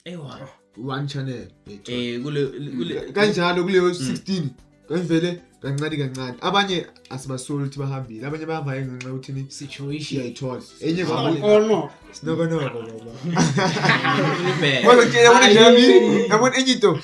Ewa. One channel. Uyayithola. Kule Kanjalo kuleyo 16 kavele kancane kancane, abanye asibasoli ukuthi bahambile, abanye bahamba ngenxa yokuthi ni Situation. Uyayithola enye kwabona Ono. sinokonoko baba. Bad. Kodwa nje yabona nje, yabona enye into,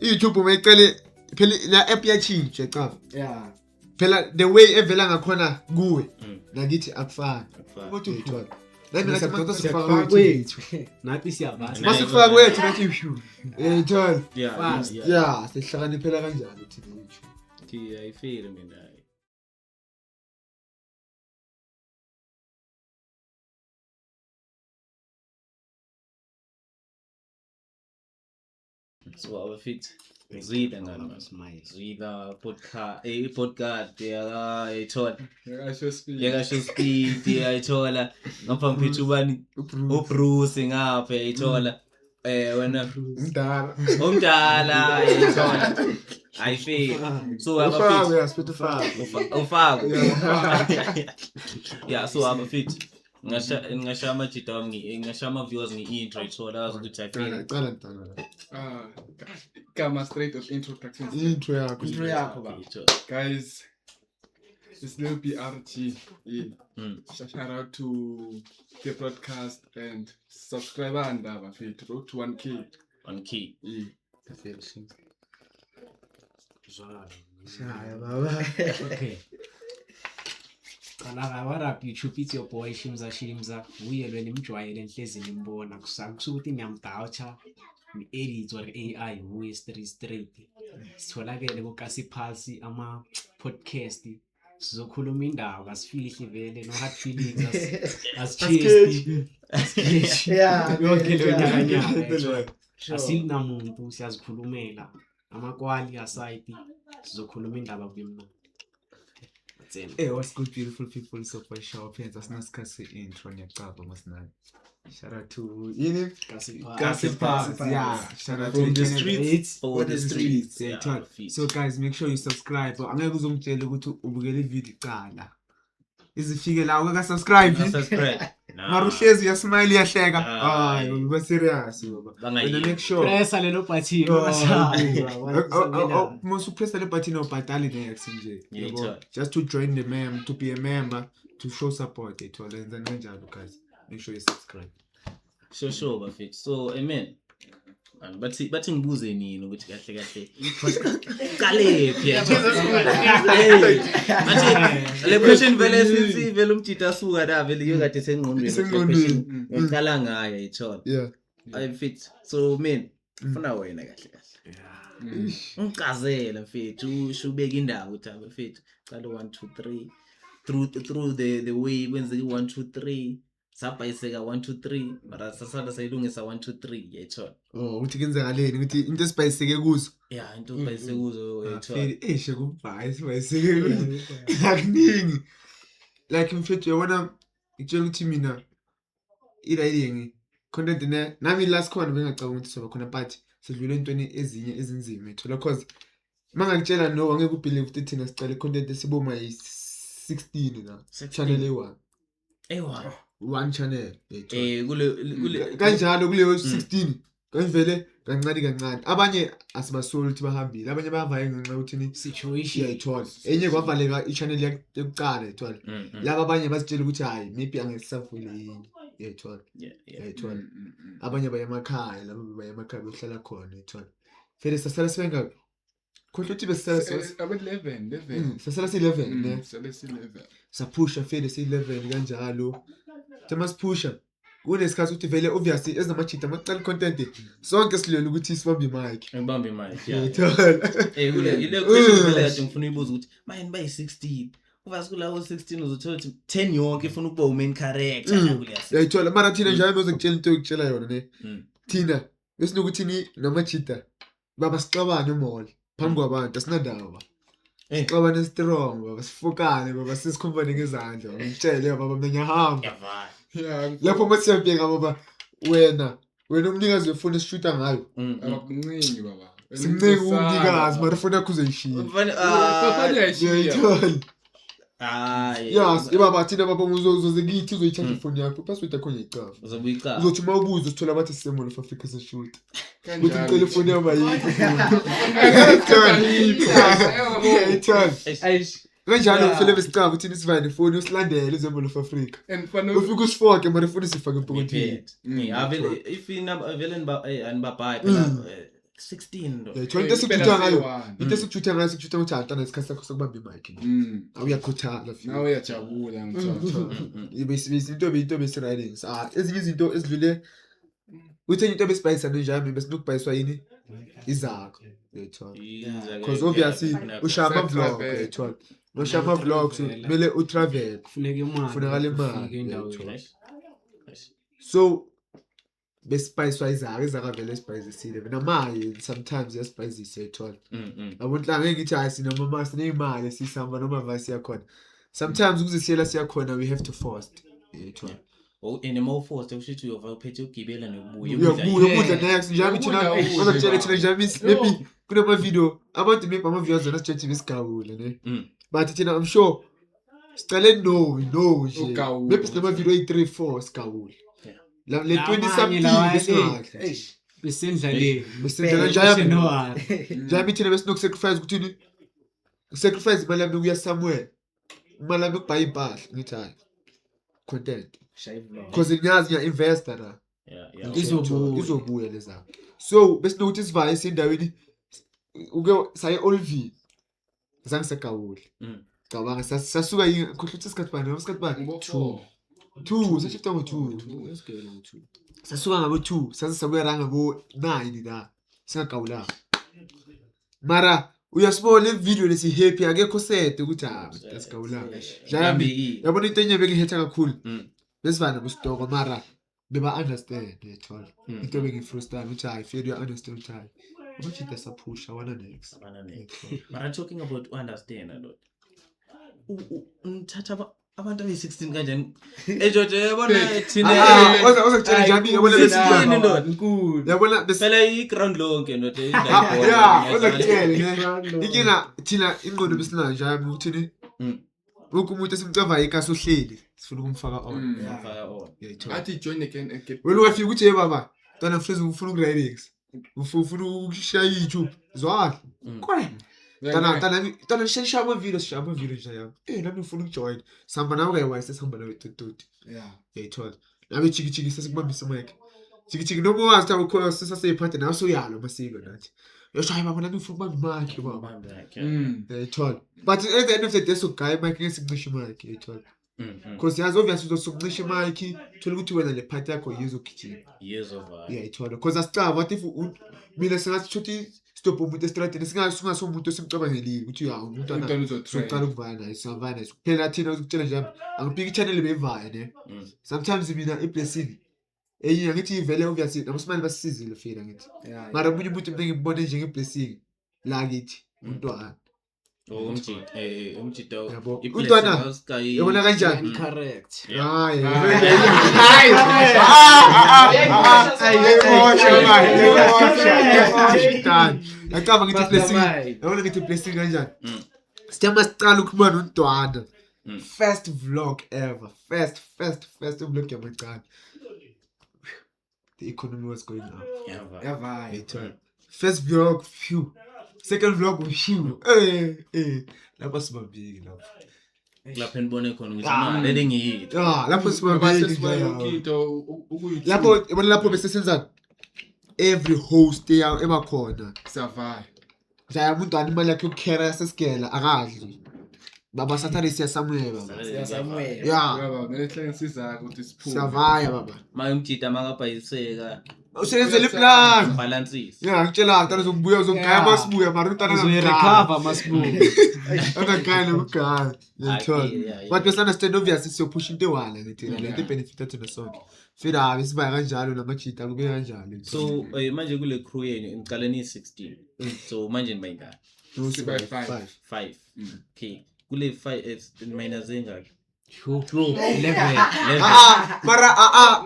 i-YouTube uma icele phela la app yatshintsha cha. Yeah. Phela the way evela ngakhona kuwe nakithi akufani. Akufani. Uyayithola, nami ngathi Siyakudonsa, masifaka siyakufaka kwethu, Nathi siyabasa. masifaka kwethu nathi phew, uyayithola. Fast. Yeah. Yeah, sihlakaniphela kanjalo thina YouTube. Thi ayifeli mina. So abafit ngizwile ngani man. Smile. Zwila podcast, podcast yaka ayithola. Yakasho speed. Yakasho speed ayithola. Ngapha ngiphethe ubani? UBruce ngapha ayithola. Wena Umdala. omdala ayithola. Ayifeli. So Ufakwe, abafit yasiphethe ufakwe. Ufako. Yeah, so abafit ngingasha amajita wami, ngingasha ama-viewers ngi-intro ithola azi ukuthi Cala ayifeli. cala mntana. Ah, gama straight of introduction. Intro yakho. Intro yakho baba. Guys, it's Lil BRG. Yeah. Shout out to the broadcast and subscribe and bafethu. Road to 1K. On key. Yeah. Shaya baba. Okay. Qala, what up YouTube, it's your boy Shimza Shimza. Uye lo nimjwayele nihlezi nimbona. Kusuka ukuthi niyamdoucha, ni-edit or AI uye straight straight. Sitholakele ku-Kasi Pulse ama podcast. Sizokhuluma indaba, asifihli vele, no hard feelings, asichesti. Asichesti. Yeah, Yonke leyo yeah. nyakanyaka. Asinamuntu, siyazikhulumela. Amakwali aside, sizokhuluma indaba kube mnandi. Tsena. Hey, what's good, beautiful people? So for sure, parents, asinasikhathi se-intro, ngiyacaba masinani. Shout out to yini? Kasi Pulse. Kasi Pulse, yeah. Shout out to From the each and every- streets for For the streets. yeah, Yeah, totally. feet. So guys, make sure you subscribe. Angeke uzongitshela ukuthi ubukele ivideo kuqala. Izifike la ungaka subscribe. Subscribe. Nah. Mara uhlezi uyasmile uyahleka. Ah. Hayi, uba serious baba. Bangayeki. Wena make sure. Pressa lelo button. Oh, must press the button ubhadale next nje. Yeah, Yabo. totally. Just to join the mem, to be a member, to show support. Ethola yenza kanjalo guys. Make sure you subscribe. Sure bafethu. So amen. Man, bathi ngibuze nini ukuthi kahle kahle qalephi yabo. Hey, bathi le question vele since vele umjita asuka la vele iyo kade sengqondweni. Isengqondweni. Ngiqala ngayo ithola. Yeah. I fit. So man, ufuna wena kahle kahle. Ngichazele mfethu, usho ubeke indaba ukuthi abe mfethu, cala 1 2 3 through the way kwenzeka 1 2 3 sabhayiseka 1 2 3 mara sasala sayilungisa 1 2 3 yayithola. Oh, ukuthi kenzakaleni ukuthi into esibhayiseke kuzo. Yeah, into ubhayise kuzo yayithola. Feli eshe kubhayi sibhayiseke kuzo. Akuningi. Like mfethu uyabona ngitshela ukuthi mina i-riding content ne nami last khona bengacabanga ukuthi soba khona, but sidlule entweni ezinye ezinzima ethola, cause mangakutshela no angeke ubelieve ukuthi thina sicale content esiboma yi-16 la 16. channel eyi-one. Ewa. One channel uyayithola. Kule Kanjalo kuleyo 16 kavele kancane kancane, abanye asibasoli ukuthi bahambile, abanye bahamba ngenxa yokuthi ni Situation. uyayithola enye kwavaleka i-channel yokuqala uyayithola. Laba abanye bazitshela ukuthi hayi maybe angesisavule yini uyayithola. Yeah. Uyayithola, abanye baye emakhaya, laba baye emakhaya behlala khona uyayithola. Vele sasala sibenga khohlwa ukuthi besisala Abe 11, 11. Sasala si-11 ne. Sele si 11. Saphusha vele si-11 kanjalo, the masiphusha kunesikhathi ukuthi vele obviously ezinamajita amacala content sonke silwela ukuthi sibambe imic. Ngibambe mic. Yeah. Uyayithola. Kule ile question vele kade ngifuna uyibuza ukuthi manje bayi 16. Uvasi kulawo 16 uzothola ukuthi 10 yonke ifuna ukuba u-main character kuleya. Uyayithola, mara thina njalo bezokutshela into yokutshela yona ne. Thina besinokuthi ni namajita baba sixabane umall phambi kwabantu asinandaba. Sixabane strong baba, sifukane baba, sisikhumbane ngezandla baba, ngitshele baba mina ngiyahamba. Yavala. Yeah. Lapho uma siyabheka baba, wena wena umnikazi wefoni esishuta ngayo. Abakuncengi baba. Simncenge umnikazi mara ifoni yakho uzoyishiya. Mfana Bafana uyayishiya. Uyayithola. Hayi. Yes, ibaba thina baba uzoze kithi uzoyithatha ifoni yakho, password yakho ngiyicava. Uzobe uyicava. Uzothi uma ubuza usithola bathi siseMall of Africa seshoot. Uthi Kanjalo. ngicela ifoni yami ayikho. Ithanda. Eish. Kanjalo Yeah. kufanele besicava ukuthi nisivale nefoni usilandele uze-Mall of Africa. And fana Ufike usifoke mara ifoni sifake empokothweni. Ngiphethe. If inamba vele anibabhayi phela 16 ndo. Yayithola into esikuthutha ngayo. Into esikuthutha ngayo sikuthutha ukuthi hayi isikhathi sakho sokubamba imic. Awuyakhuthala. Nawe uyajabula ngithola. Into besi-riding. Ah, ezinye izinto ezidlule uthi enye into besibhayisa njami besinokubhayiswa yini? Izakho. Uyayithola. Because obviously ushaya ama-vlog uyayithola. Ushaya ama-vlogs kumele utravel. Kufuneka imali. Kufunekala imali, Ufike endaweni. uyayithola. So besibhayiswa izaka, izaka vele sibhayisisile. Namaye sometimes iyasibhayisisa uyayithola. Yabo nhlanhla ngeke ngithi hayi sinoma sineyimali sisihamba noma va siyakhona. Sometimes ukuze siyela siyakhona we have to force. Uyayithola. And uma uforced kusho ukuthi uyova uphethe ukugibela nokubuya. Uyabuya ukudla next njami thina Ukudla ukudla. bazakutshela thina njami maybe kunama video abantu maybe ama viewers wona sithethe besigawule ne. But thina I'm sure sicale no no nje. Ugawule. Maybe sinama video ayi 3 4 sigawule. Yeah. La le 20 Lamanye something lawa, besingadla. Eish. Besendlaleni. Besendlala njami. Besenohari. Njami thina besinokusacrifice ukuthi sacrifice imali yami yokuya somewhere. Imali yami yokubhaya impahla ngithi hayi content. Because ngiyazi ngiya-investa la. Yeah, yeah. Izobuya. Izobuya leza. So besinokuthi sivaye sendaweni uke saye Olvi. Zange sagawule. Cabanga sasuka yini khohlwa ukuthi isikhathi bani noma isikhathi bani? 2. 2 sashifta ngo 2. Esigabeni ngo-two. Sasuka ngabo 2 saze sabuya la ngabo 9 la. Singagawulanga. Mara uyasibona le video lesi happy akekho sad ukuthi ah asigawulanga. Njami yabona into enye bengihetha kakhulu. Besivana kusitoko mara beba understand uyathola. Into bengifrustana ukuthi hayi fair you understand ukuthi hayi. Abajita saphusha wana next. Mara talking about understand ndoda. Ngithatha abantu abayi-16 kanjani? Ejoje yabona thina Ah, ozakutshela njani yabona Sixteen, ndoda. Nkulu. Yabona Phela i-ground lonke ndoda. Yeah, ozakutshela ne. Inkinga thina ingqondo besinayo njami ukuthi wonke umuntu esimcavayo ikasi uhleli sifuna ukumfaka on. Uyayithola. Athi join again and get Wena ungafika uthi hey baba, mntwana mfrezi ufuna ukurayidings. Ufuna ukushaya i-YouTube. Zwakhe. Kwe. Tana shaya ama-video, sishaya ama-video nje yami. Nami ngifuna ukujoin. Sihamba nawe kayi-one sesihamba nawe tototi. Yeah. Uyayithola. Nawe jiki jiki sesikubambisa mic. Jiki jiki noma wazi ukuthi awukho sesaseyiphathe nawe suyalo masilo nathi. Uyasho hayi baba nami ngifuna ukubamba imic baba. Uyayithola. But at the end of the day sokugaya imic ngeke sikuncishe imic uyayithola. Because yazi obviously uzosokuncisha imic thola ukuthi wena le part yakho yizogijima. Uyayithola. Because asicaba what if mina singathi ukuthi stop umuntu estradini singaso umuntu osimcabangelile ukuthi ya umuntu ana sokuqala ukuvaya naye singavaya naye. Phela thina uzokutshela nje angipiki i-channel beyivaya ne. Sometimes mina i-blessing enye ngithi vele obviously nabosimali basisizile fela ngithi. Mara omunye umuntu mina ngimbone njenge-blessing la kithi umntwana. Umjita. Yabo. Umntwana yabona kanjani? Correct. Hayi. Hayi. Ngacabanga ngithi blessing. Yabona ngithi blessing kanjani? Sithemba sicala ukuba nontwana. First vlog ever. First vlog yamacala. The economy was going up. Yavaya. First vlog, phew. Second vlog, phew. Lapho sibambile lapho. Lapho enibone khona ukuthi leli ngiyitho. Lapho sibambile. Lapho yabona lapho bese senzani? Every host emakhona. Survive. Njaya umuntu ani imali yakhe yokukhera sesigela akadli. Baba Saturday siya somewhere baba. Siya somewhere. Yeah. Baba kumele sihlale sizaka ukuthi siphume. Siyavaya baba. Maye umjita makabhayiseka. Usebenzele iplan. Balansisa. Yeah, ngitshela ntana uzongibuya uzongigaya masibuya mara umntana Uzoyirecover masibuya. Angagaya nokugaya. Ngiyathola. But bese understand obviously siyophusha into ewala ngithi le nto benefit thina sonke. Fira besibaya kanjalo namajita kube kanjalo. So manje kule crew yenu ngiqale ni 16. So manje nibayingaki? Siba 5. 5. Okay. Kule 5 minus engaki? 11. Mara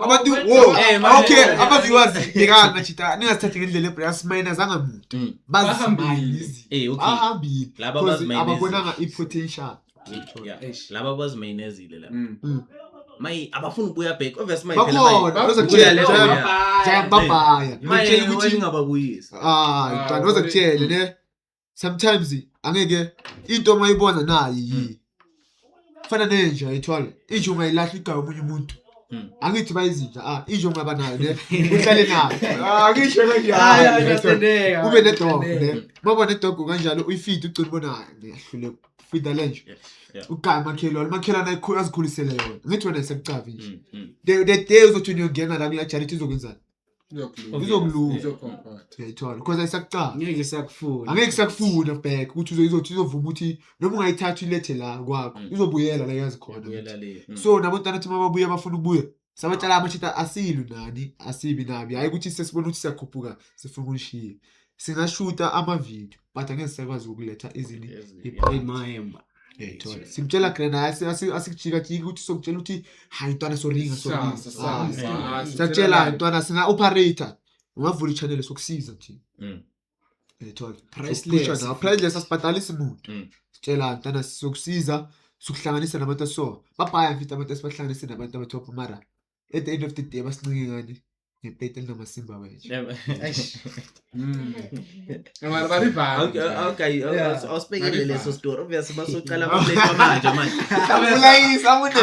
abantu wo okay ama viewers bhekana majita ningasithathi ngendlela eBras minus angamuntu. Bazihambile. Okay. Bahambile. Laba baziminus. Ababonanga i-potential. Yeah. Laba abazimayinezile la. Mm. Mayi abafuna ukubuya back. Obviously mayi phela Bakhona mayi. bazokutshela Buya le- yeah. jaya babhaya. Mayi Ngitshela ukuthi ngababuyisa. ah mntwana ozakutshela ne sometimes angeke into mayibona nayi fana nenja ethwala inja ungayilahla igayi omunye umuntu. Angithi bayizinja ah inja ungaba nayo ne uhlale nayo ah ngisho kanjalo ube nedog ne mabona nedog kanjalo uyifeed ugcina ubona ngiyahlule feed le nja ugaya makhelwane makhelwane azikhulisele yona ngithi wena sekucavi nje the day uzothi uyongena la kula charity izokwenzani izokuluma uyayithola because ayisakucavi Ngeke sakufuna. Angeke sakufuna back ukuthi izothi izovuma ukuthi noma ungayithatha uyilethe la kwakho izobuyela la yazi khona. Buyela le. So nabontwana thi mababuya bafuna ukubuya sabatshela amashita asilu nani asibi nabi hayi ukuthi sesibona ukuthi siyakhuphuka sifuna ukunishiya singashuta amavidiyo but angeke sisakwazi ukuletha izini Mayemba. Uyayithola simtshela grena asikujikajiki ukuthi sokutshela ukuthi hayi ntwana soringa soringa sakutshela ntwana singa-operator ungavula i-channel sokusiza thina. Uyayithola Priceless. Priceless asibhadalisi muntu. Sitshela ntwana sokusiza sokuhlanganisa nabantu so babhaya mfethu abantu esibahlanganise nabantu abatop mara at the end of the day basincike ngani ngeplate elinamasimba wethu. Mara barivali. Okay, awusibekele leso story. Obviously basoqala ama-plate manje manje. Ulayisa amune.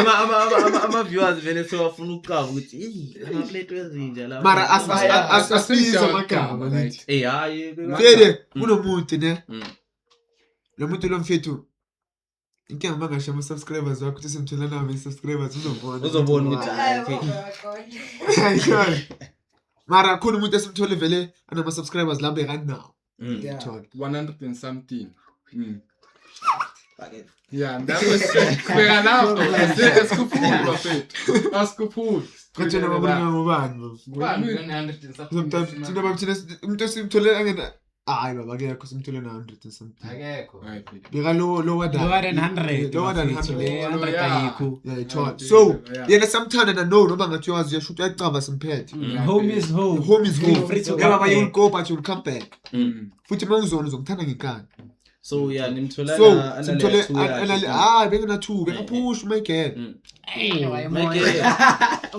Ama-viewers vele sewafuna ukucaba ukuthi eyi ama-plate wezinja la. Mara asibize amagama ngithi. Eh hayi. Vele kunomuntu ne. Lo muntu lo mfethu inkinga mangasho ama-subscribers wakho ukuthi simthola nawo i-subscribers uzobona. Uzobona ukuthi okay. Mara khona umuntu esimthole vele anama-subscribers la bekanawo. Thola. 100 and something. Yeah, that was beka lapho. Asikhuphuli bafethu. Asikhuphuli. Kodwa nababona ngobani? Bani Thina baba thina umuntu esimthole angena hayi baba akekho simthole na 100 and something. Akekho. Beka lower than Lower than 100. Lower than 100. 100 ayikho. Yeah, ithola. So yena samthanda na no noma ngathi uyazi uyashuta uyacaba simphethe. Home is home. Home is home. Free to Yeah, baba come you'll back. go but you'll come back. Futhi uma uzona uzongithanda ngenkani. So yeah, nimthola So simthole anale ah bengena 2 bengapush my girl.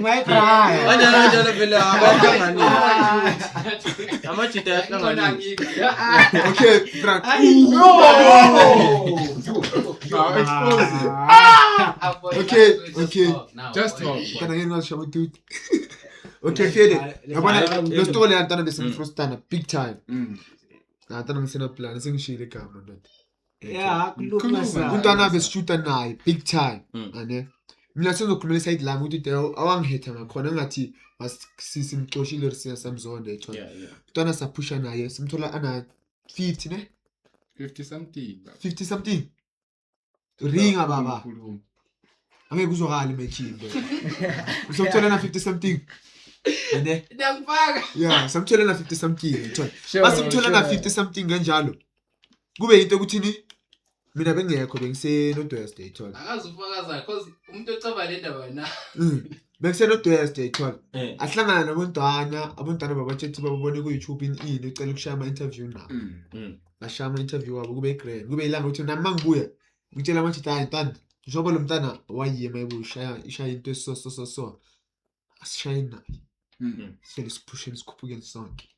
My brother. Kanjalo kanjalo vele abahlanganile. Amajita ayahlanganile. Okay, Frank. No, expose it. Okay, okay. Just talk. Kana ngeke ngisho dude. Okay, fede. Yabona lo story yantana besimfrustana big time. Ngantana ngisena plan sengishilo igama ndoda. Yeah, kulunga sa. Umntwana besishuta naye big time. Ane. Mina sengizokhulumela iside lami ukuthi awangihetha ngakhona ngathi simxoshile or samzonda ethola. Umntwana saphusha naye simthola ana 50 ne? 50 something. 50 something. Ringa baba. Angeke uzokala imechini. Usokuthola na 50 something. Ane? Ngiyakufaka. Yeah, samthola na 50 something ethola. Basimthola na 50 something kanjalo. Kube into ukuthini? Mina bengekho bengise Northwest ethola. Akazi ufakaza because umuntu ocaba le ndaba na. Bengise Northwest ethola. Ahlangana nabantwana, abantwana babatshethi babone ku YouTube ini ucela ukushaya ama interview nabo. Bashaya ama interview wabo kube grand. Kube ilanga ukuthi nami mangibuya ngitshela manje hayi ntwana njengoba lo mntana wayiye mayibuya ishaya into so so so so. Asishaye naye. Sele siphusheni sikhuphukeni sonke.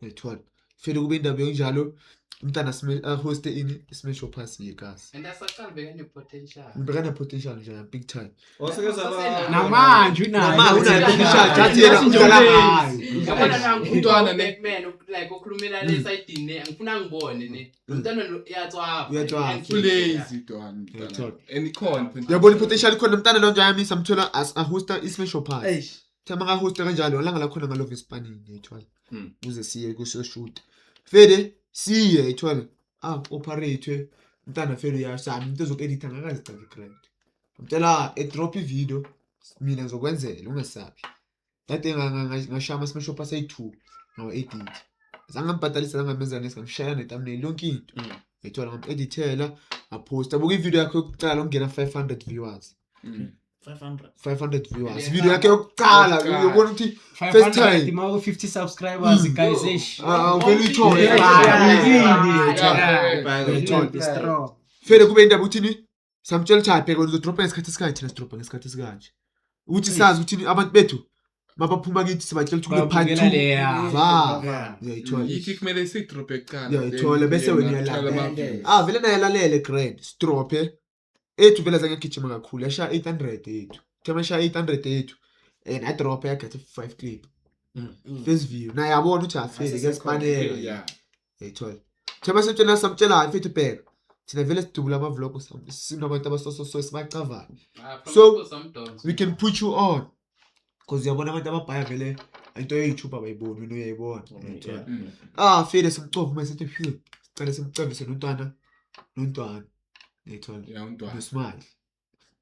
Ethola. Fele kube indaba enjalo umntana hoste ini smash or pass yekasi. And asaqala bekane potential. Ubhekana potential nje big time. Namanje unayo. Nama unayo potential jathi yena udlala ngayo. Yabona nangu Umntwana ne- Batman like okhulumela le side ne angifuna ngibone ne. Umntwana lo uyatswapa. Uyatswapa. Ulazy mntwana. Uyathola. And ikhona. Yabona i-potential ikhona umntana lo nje ayamisa mthola as ahosta i-smash or pass. Thama ngahosta kanjalo langa lakhona ngalove ispanini yethola. Uze siye kusoshoot. Fede siye yethola. Ah operate umntana fede uyasha umuntu ozoku-editha ngakazicavi grand. Umtshela e-drop i-video mina ngizokwenzela ungasabi. Kade ngashaya ama-smash or pass ayi-2 ngawa-edit. Zange ngambhadalisa zange ngamenza nesi ngamshaya ne-thumbnail yonke into. Yethola ngam-edithela ngaphosta. Buka i-video yakho yokuqala ongena 500 viewers. 500 viewers. Video yakhe yokuqala uyobona ukuthi first time Maku 50 subscribers guys eish. uvele uyithole. Strong. Fele kube indaba uthini? Samtshela ukuthi hayi bheka wena uzodropha ngesikhathi esikanje, thina sidropha ngesikhathi esikanje. Ukuthi sazi ukuthi abantu bethu mabaphuma kithi sibatshela ukuthi kule part Babukela 2. leya. Va. Yeah. Uyayithola. Yithi kumele siyidrophe kuqala. Uyayithola, then bese yena wena athola uyalalela. ama-views. Ah vele naye lalele grand. Sidrophe. Ethu vele zange gijima kakhulu. Yashaya 800 yethu. Thema shaya 800 yethu. And adrophe yagetha 5 clip. First view. Naye yabona ukuthi afele kuyasipanela. Yeah. Uyayithola. Thema semtshela samtshela hayi mfethu bheka. Thina vele sidubula ama-vlog sinabantu abasososo sibacavayo. Ah, from So, people some dogs. We can put you on. Because uyabona abantu ababhaya vele into ye-YouTube abayiboni wena uyayibona. Uyayithola. Mm. Ah fele simcova uma sithi phew. Sicela simcavise nontwana nontwana. Uyayithola. Yeah, untwana. Nosmile.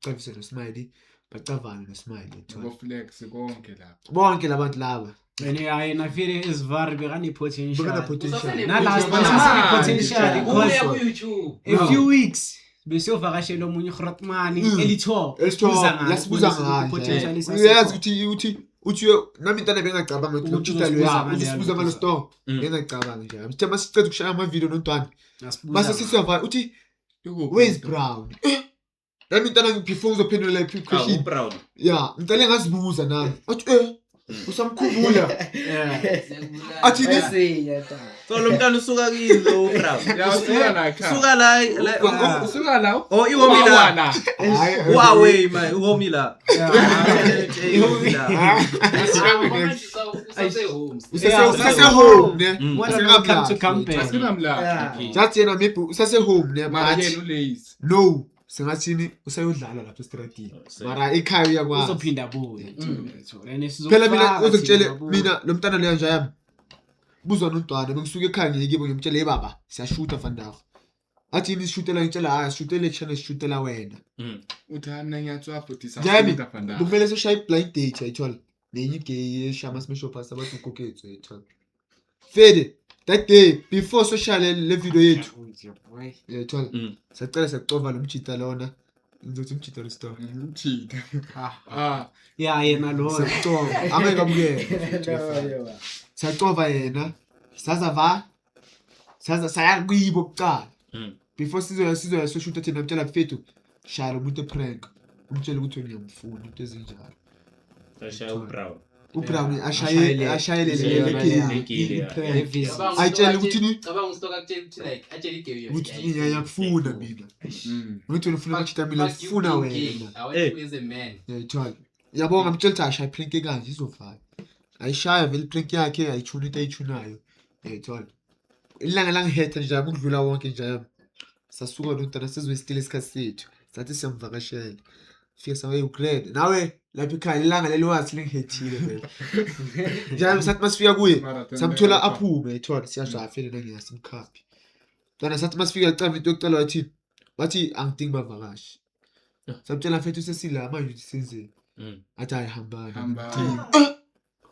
Cavise noSmiley bacavane noSmiley uyayithola. Nabo-flex konke lapho. Bonke labantu laba And yena vele esivari bekane-potential. bekana potential. Nalast Usasene- potential Ubuya because ku-YouTube. a few weeks besiyovakashela omunye uGrotman elitop. Elitop, lasibuza ngayo. Potential Uyazi ukuthi uthi uthi nami intana bengacabanga ukuthi Ukuthi lo mjita uzosibuza loya ngale uzosibuza ngalo yalo store bengacabanga nje. Msithe masiceda ukushaya ama-video nontwana mase sisiyavaya uthi Ikuphi where is into? Brown? Nami intana before ngizophendula le question. Brown. Yeah, ngicela ngazibuza nami. Athi usamkhumbula. Athi Bese, ta. So lo mntana usuka kini lo Brown. Yeah, usuka la ekhaya. Usuka la Usuka la. Oh iwomi la. Wawa. Huawei man, uhomi la. Ihomi la. Usase-home. Usase home ne. Mm. What a welcome to come back. Asinamla. Yeah. Just yena maybe usase home ne Mara but yena ulazy. no singathini usayodlala lapha estradini. Mara ekhaya uyakwazi. Uzophinda abuye. Phela mina uzokutshele mina lo mntana leyo nje yami. Buzwa nontwana bengisuka ekhaya ngiye kibo ngimtshele hey baba siyashutha vandag. Athi yini sishutela ngitshela hayi sishutele channel sishutela wena. Uthi hayi mina ngiyatswa futhi Njami, sashuta fanda. Kumele sishaye blind date ayithola. Nenye igay eshaya smash pass abathi ukoketso ayithola. Fede that day before social le video yethu uyayithola. Sacela siyacova lo mjita lona. Ngizothi umjita lo store. Ngimthitha. Ah, Yeah, yena lo. Siyacova angeke abukele. No, Siyacova yena. Saza va. Saza saya kuyibo kuqala. Before sizoya soshutha thina mtshela mfethu shaya lo muntu prank. Umtshele ukuthi ngiyamfuna into ezinjalo. Ashaya uBrown. uBrown ashaye ashayele le Le le prank. Cabanga Ayitshele uStock ukuthi ni- cabanga uStock akutshele ukuthi like atshele igay Ukuthi ngiyakufuna mina. Ngithi wena ufuna amajita mina Fuck you ngifuna being gay. wena. I want you as a man. Uyayithola. Yabonga mtshela ukuthi ashaye prank ekanje izovaya. Ayishaya vele prank yakhe ayithuna into ayithunayo. Uyayithola. Ilanga langihetha nje ukudlula wonke nje. Sasuka nontwana sizowesitile isikhathi sethu. Sathi siyamvakashela. Fika sawe ugrade. Nawe lapha ekhaya ilanga lelo wathi lingihethile vele. Njalo sathi masifika kuye Marathon samthola leyo. aphume ethola siyasho afele nangiyasimkhaphi. Mntwana sathi masifika cava into yokuqala wathi angidingi bavakashi. Samtshela mfethu sesila manje ukuthi senzeni. Athi hayi hambani. Hambani.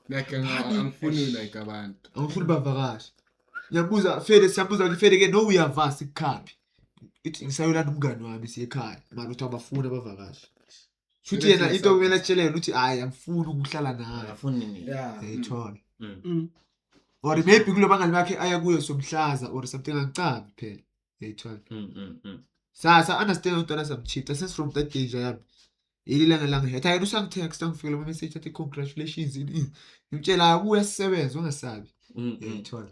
Like angifuni like abantu. Angifuni bavakashi. Ngiyabuza fele siyabuza ukuthi fele ke no uyavasa ikhaphi. Ithi ngisayolanda umngani wami siye ekhaya. Mara uthi abafuni abavakashi. Futhi yena into okumele atshele yena ukuthi hayi angifuni ukuhlala nawe. Akafuni nini. Yeah. Uyayithola. Or maybe kulo bangani bakhe aya kuyo somhlaza or something angicabi phela. Uyayithola. Sa understand umntwana samchipta since from that day nje yami. Ilanga langihetha yena usangitext angifikela ama message athi congratulations ini. Ngimtshela akuya sisebenza ungasabi. Uyayithola.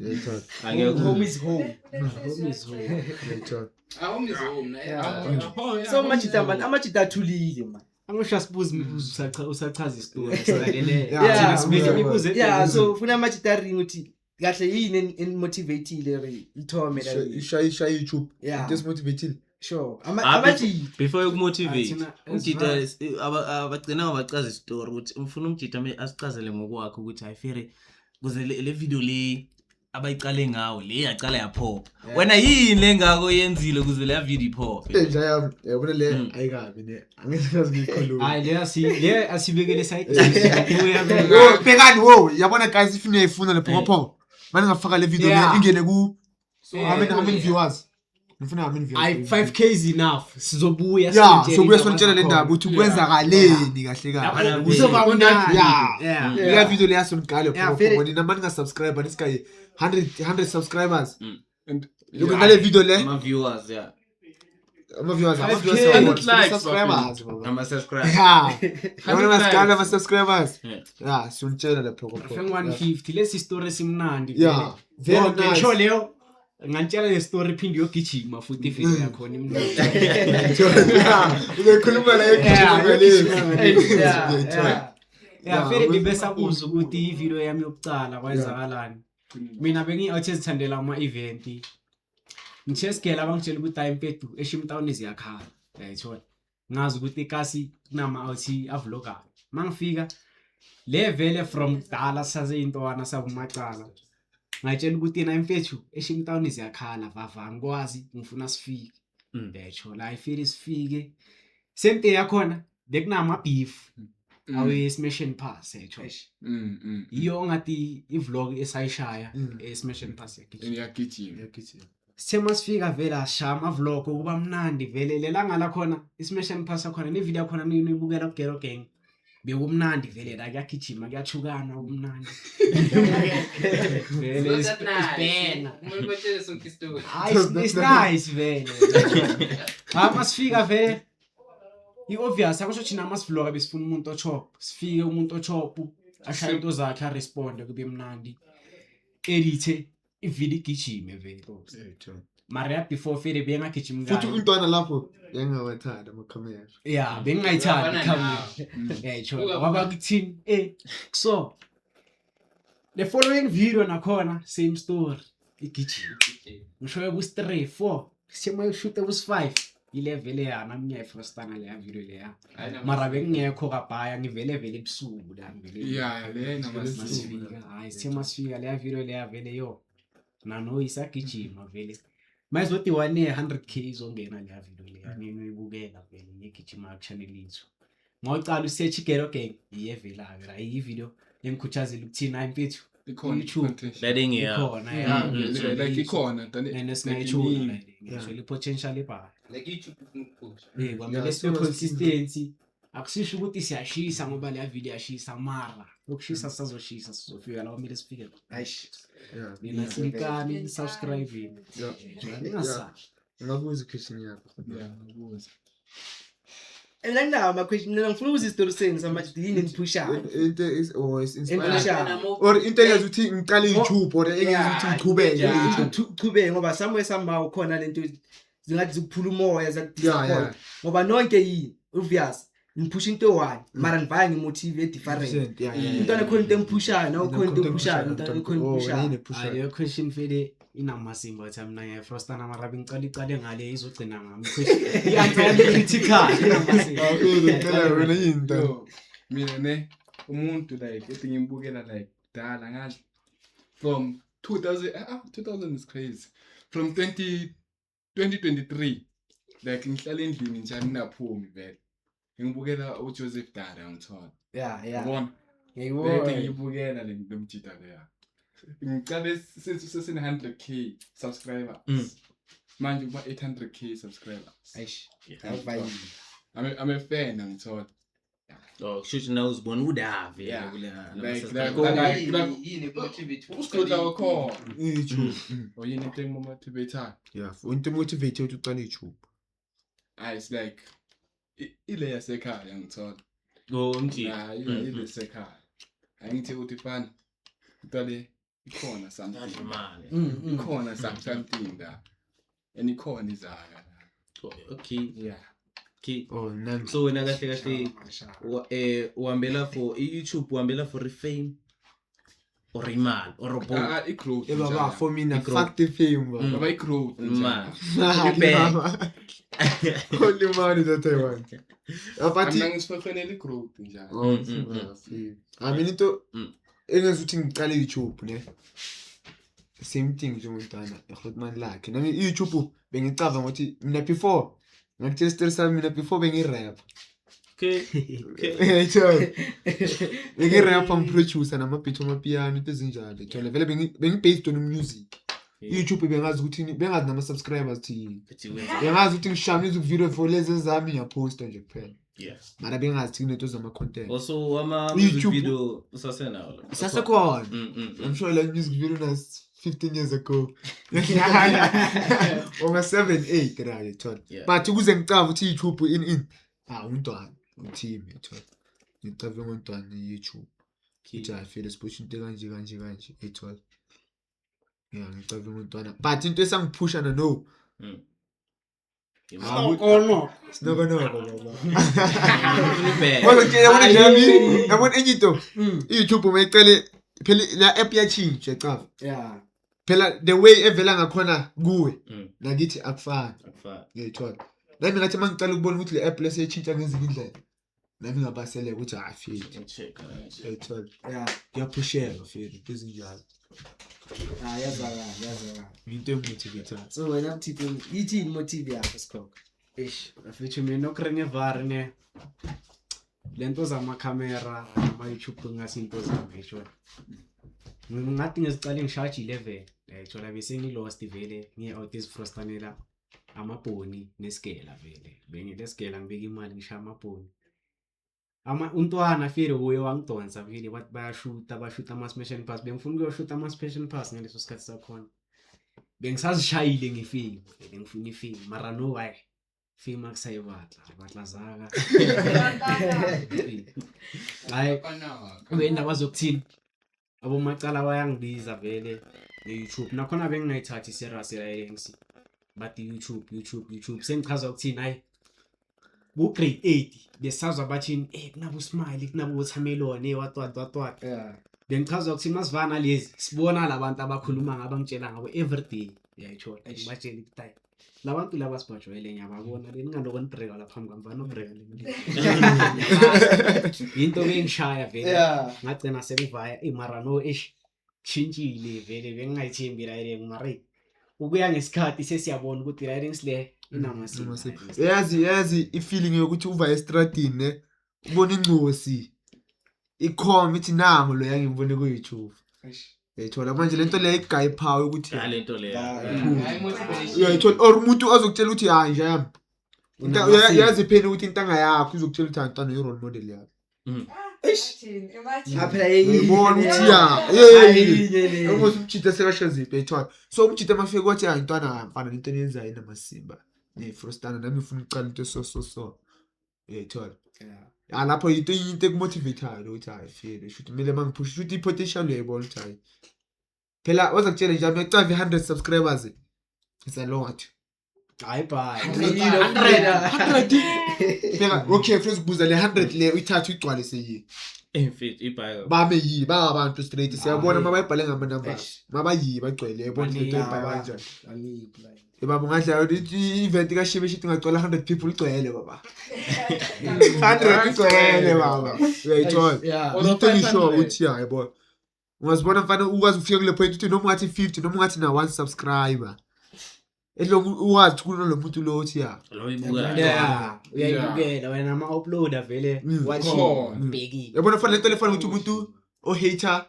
Uyayithola. Angeke Home is home. Home is home. Uyayithola. Ah, home is home. Na, Yeah. Oh, yeah. So amajita man, amajita athulile man. Angisho asibuze imibuzo usachaza isitori silalele. Yeah, Thina sibuza yeah. imibuzo Yeah, so funa amajita aringi ukuthi kahle yini enimotivateile re ithome la. Ishaya YouTube. Yeah. Into esimotivateile. Sure. Ah, Amajita. Before yokumotivate Thina- umjita abagcina ngabachaza isitori ukuthi ufuna umjita asichazele ngokwakhe ukuthi hayi fere kuze le video le abayicale ngawo le yacala yaphopha. Wena yini lengako yenzile kuze le video iphophe? Nje yami yabona le ayikabi ne. Angeke ngazi ngiyikhuluma. Hayi le asibekele side. Yo bhekani wo yabona guys if niyayifuna le phokopho. Manje ngafaka le video le ingene ku how many viewers? Ngifuna how many viewers? Hayi 5k is enough. Sizobuya Yeah, sobuya sonitshela le ndaba ukuthi kwenzakaleni kahle kahle. Kuzoba mnandi. Yeah. Yeah. Le video le yasoniqale Yeah, phokopho. vele- Nina manje ngasubscribe nisikaye 100 subscribers. And Lokho ngale video le Ama viewers yeah. Ama-viewers, ama-viewers 5K. siyawabona, 100 likes, subscribers, baba. Ama-subscribe. Yeah. Yabona masikala likes. ama-subscribers. Yeah. Yeah, siyonitshela lapho kokho. Afeng 150 lesi story simnandi. Yeah. Very Very nice. Ngisho leyo ngantshela le story phinde yogijima futhi ivideo yakhona imnandi. Yeah, uzoyikhuluma la Yeah, egijima ngale. Yeah, Uyayithola. yeah. Yeah, vele ngibesabuza ukuthi ivideo yami yokucala kwenzakalani. Mina bengi-out ezithandela ama-event. Ngithe sigela bangitshela ukuthi hayi mfethu eShimtown ziyakhala. Uyayithola. Ngazi ukuthi ikasi kunama-out avlogayo. Mangifika le vele from kudala saseyintwana sabumacala. Ngatshela ukuthi yena mfethu eShimtown ziyakhala vava angikwazi ngifuna sifike. Uyayithola. Hayi fike sifike. Same day yakhona bekunama-beef awe-smash and pass uyayithola. Yiyo ongathi i-vlog esayishaya e-smash and pass yagijima. Iyagijima. Iyagijima. Sithe masifika vele asishaya ama-vlog okuba mnandi vele lelanga lakhona i-smash and pass yakhona nevidiyo yakhona niyibukela kugero gang bekumnandi vele la kuyagijima kuyathukana kumnandi vele It's not that nice. isibhena Kumele ubatshele sonke isitori. hayi it's nice vele ha masifika vele i-obvious akusho thina masivloga besifuna umuntu ochop sifike umuntu ochop ashaye into zakhe aresponde kube mnandi edithe ividiyo igijime vele Uyayithola. mara ya before vele bengagijimi Futhi kahle umntwana lapho bengawathanda amakhamera. ya bengingayithandi Uyabona ikhamera yayithola kwaba kuthini so the following video nakhona same story igijima ngisho kus 3 4 sithe mayishuta kus 5 ile vele yana ngiyayifrostana leya video leya mara bengingekho kabhaya ngivele vele ebusuku la ngivele Yeah, lena masifika hayi sithe masifika leya video leya vele yo nano isagijima vele mayizothi one year 100K izongena leya video leya ninoyibukela vele ngiyigijima ku-channel yethu mawucala usearch igero gang iye vela-ke la iyi-video engikhuthazela ukuthini hayi mfethu Ikhona YouTube. potential. Letting yeah. ikhona ya Like ikhona tani. and like singayithula iningi. ngiyithola i-potential ebhayo Like YouTube ufuna ukuphusha. kwamele Yeah, sibe so consistency akusisho ukuthi siyashisa ngoba leya video iyashisa mara ukushisa sisazoshisa sizofika la kwamele sifike khona. Eish. Yeah. Nina silikani subscribe Yeah. ningasabi Ngabuza i-question yakho. Yeah, ngabuza. Mina nginawo ama-question mina ngifuna ukuza isitori senu samanje yini eniphushayo Into is or is inspired. Engiphushayo. Or into engenza ukuthi ngiqale YouTube or engenza ukuthi ngiqhubeke Yeah, YouTube. uchubeke ngoba somewhere somehow khona lento zingathi zikuphula umoya Yeah, zakudisappoint yeah. ngoba nonke yini obvious niphusha into eyi-one mara nivaya ngemotive e-different Yeah, yeah. umntwana khona into emphushayo nawe khona into emphushayo umntwana khona Oh, emphushayo yini ephushayo? leyo question vele inamasimba ukuthi mina ngiyayifrostana mara bengicala icale ngale izogcina ngami Question- i-answer yami critical inamasimba Ah, ngicela wena yini ntwana? Yo, mina ne umuntu like ethi ngimbukela like kudala ngazi from 2000 2000 is crazy from 2023 like ngihlala endlini nje anginaphumi vele ngibukela uJoseph Dada ngithola yeah yeah yabona lethi ngiyibona ngiyibukela le mjida leya ngicale since sesine 100K subscribers manje kuma 800K subscribers eish awuvayile I'm a fan ngithola Oh, kusho nawe uzibona udave Yeah. kule Like, like, like, Yini ekumotivate usigodla wakhona YouTube. or yini into engimotivator Yeah, into motivate ukuthi uqale YouTube. ah it's like ile yasekhaya ngithola Oh, mjida. yeah ile ile yasekhaya angithi uthi fana uqale ikhona something Imali. ikhona something la and ikhona izaka la Okay, yeah okay. Oh, nami. So wena kahle kahle uhambela for i-YouTube uhambela for i-fame or imali or both. ah i-growth Eh baba, njalo. for mina I-growth. fuck the fame baba. baba i-growth Imali. Imali, baba. Only money that I want. But mina ngisifanele i-growth njalo Oh, yeah, I mean into engenza ukuthi ngiqale YouTube ne. Same thing njengomntwana eHotman lakhe. Nami i-YouTube bengicabanga ukuthi mina before ngakutshela isitori sami mina before bengi-rap. Okay. Okay. Uyayithola? Bengi-rapper ngi-producer nama-beat amapiano into ezinjalo. Thola vele bengi-based on music. I-YouTube bengazi ukuthi bengazi nama-subscribers thi. Uthi wenza Bengazi ukuthi ngishaya music video for lezi ezami ngiyaphosta nje kuphela. Mara bengazi kunento zama-content. Also ama-music YouTube. video usasenawo la? Isasekhona. I'm sure like music video nas 15 years ago. Oma 7 8 ra yithola. But ukuze ngicava ukuthi YouTube in ah umntwana uteam yithola. Ngicave ngontwana YouTube. Ukuthi hayi feel siphusha into kanje kanje kanje yithola. Yeah, ngicave ngontwana. But into esangiphusha na no. Sinokono. Sinokonoko baba. Ubheke. Kodwa nje yabona nje yami, yabona enye into. I-YouTube uma icele phela la app yachinja cava. Yeah. Phela the way evela ngakhona kuwe nakithi akufani. Akufani. Ngiyayithola. Nami ngathi uma ngicala ukubona ukuthi le app leseyitshintsha ngezinye indlela. Nami ngabaseleka ukuthi hayi fit. Check. Ngiyayithola. Yeah. Kuyaphusheka fit into ezinjalo. Ah, yazwakala, yazwakala. Into engimotivator. So wena Mthiphi, ithini motive yakho sikhokho? Eish, bafethu mina okuringevari ne lento zamakhamera nama-YouTube kungasinto zami yithola. Ngathi ngizicale ngishaje 11 yayithola bese ngilost vele ngiye-out ezifrostanela amabhoni nesigela vele bengilesigela ngibeka imali ngishaya amabhoni. Ama untwana fele uye wangidonsa vele bathi bayashuta bashuta ama-smash and pass, bengifuna ukuyoshuta ama-smash and pass ngaleso sikhathi sakhona. Bengisazishayile ngefame vele ngifuna ifame mara no hayi fame akusayibatla batla zaka. Hayi kube indaba zokuthini abomacala bayangibiza vele nge-YouTube nakhona bengingayithathi serious la bathi YouTube YouTube YouTube sengichaza ukuthini hayi ku-grade 8 besazwa bathini kunabo Smile kunabo Watermelon what what what what. Yeah. Bengichaza ukuthi masivana lezi sibona labantu abakhuluma ngabo ngitshela ngabo everyday uyayithola ngibatshela ukuthi hayi labantu laba sibajwayele ngiyababona leningaloko nibhreka lapha phambi kwami vanobhreka into bengishaya vele. Ngagcina sengivaya mara no eish chintshile vele bengingayithembi la ile mara ukuya ngesikhathi sesiyabona ukuthi la ile inamasimba. Yazi i-feeling yokuthi uva estradini ne ubona ingcosi ikhoma ithi nangu lo yangibone ku YouTube. Uyayithola manje lento le igaya power ukuthi lento le. Uyayithola or umuntu azokutshela ukuthi hayi nje yami. Yazi phela ukuthi intanga yakho izokutshela ukuthi antwana i role model yakho. Eish. Phela yibona ukuthi ya. Hey. Ukuthi umjita sekashaziphi uyayithola. So umjita mafike kwathi hayi intwana mfana lento eniyenzayo inamasimba. Frostana nami ngifuna ukuqala into so so so. Uyayithola. Yeah. Lapho into ekumotivateayo ukuthi hayi feel shuthi kumele mangiphushe shuthi i-potential uyayibona ukuthi hayi. Phela wazakutshela nje ngiyacava 100 subscribers. It's a lot. Hayi bye. 100. Phela okay first kubuza le 100 le uyithatha uyigcwalise yini. Mfethu ibhayi. Bame yi bangabantu straight siyabona mabayibhale ngama numbers. Mabayi bagcwele yabona into ebhala kanjani. Baba ungadlala i-event kaShibe shithi ungagcwala 100 people igcwele baba. 100 igcwele baba. Uyayithola. Into ngisho ukuthi yabo. Ungazibona mfana ukwazi ukufika kule point uthi noma ungathi 50 noma ungathi na 1 subscriber. Elokhu ukwazi kunalo muntu lo uthi ya. Lo ibuka. Yeah, uyayibukela wena ama uploader vele watching bhekile. Yabona fanele lento lefana ukuthi umuntu o hater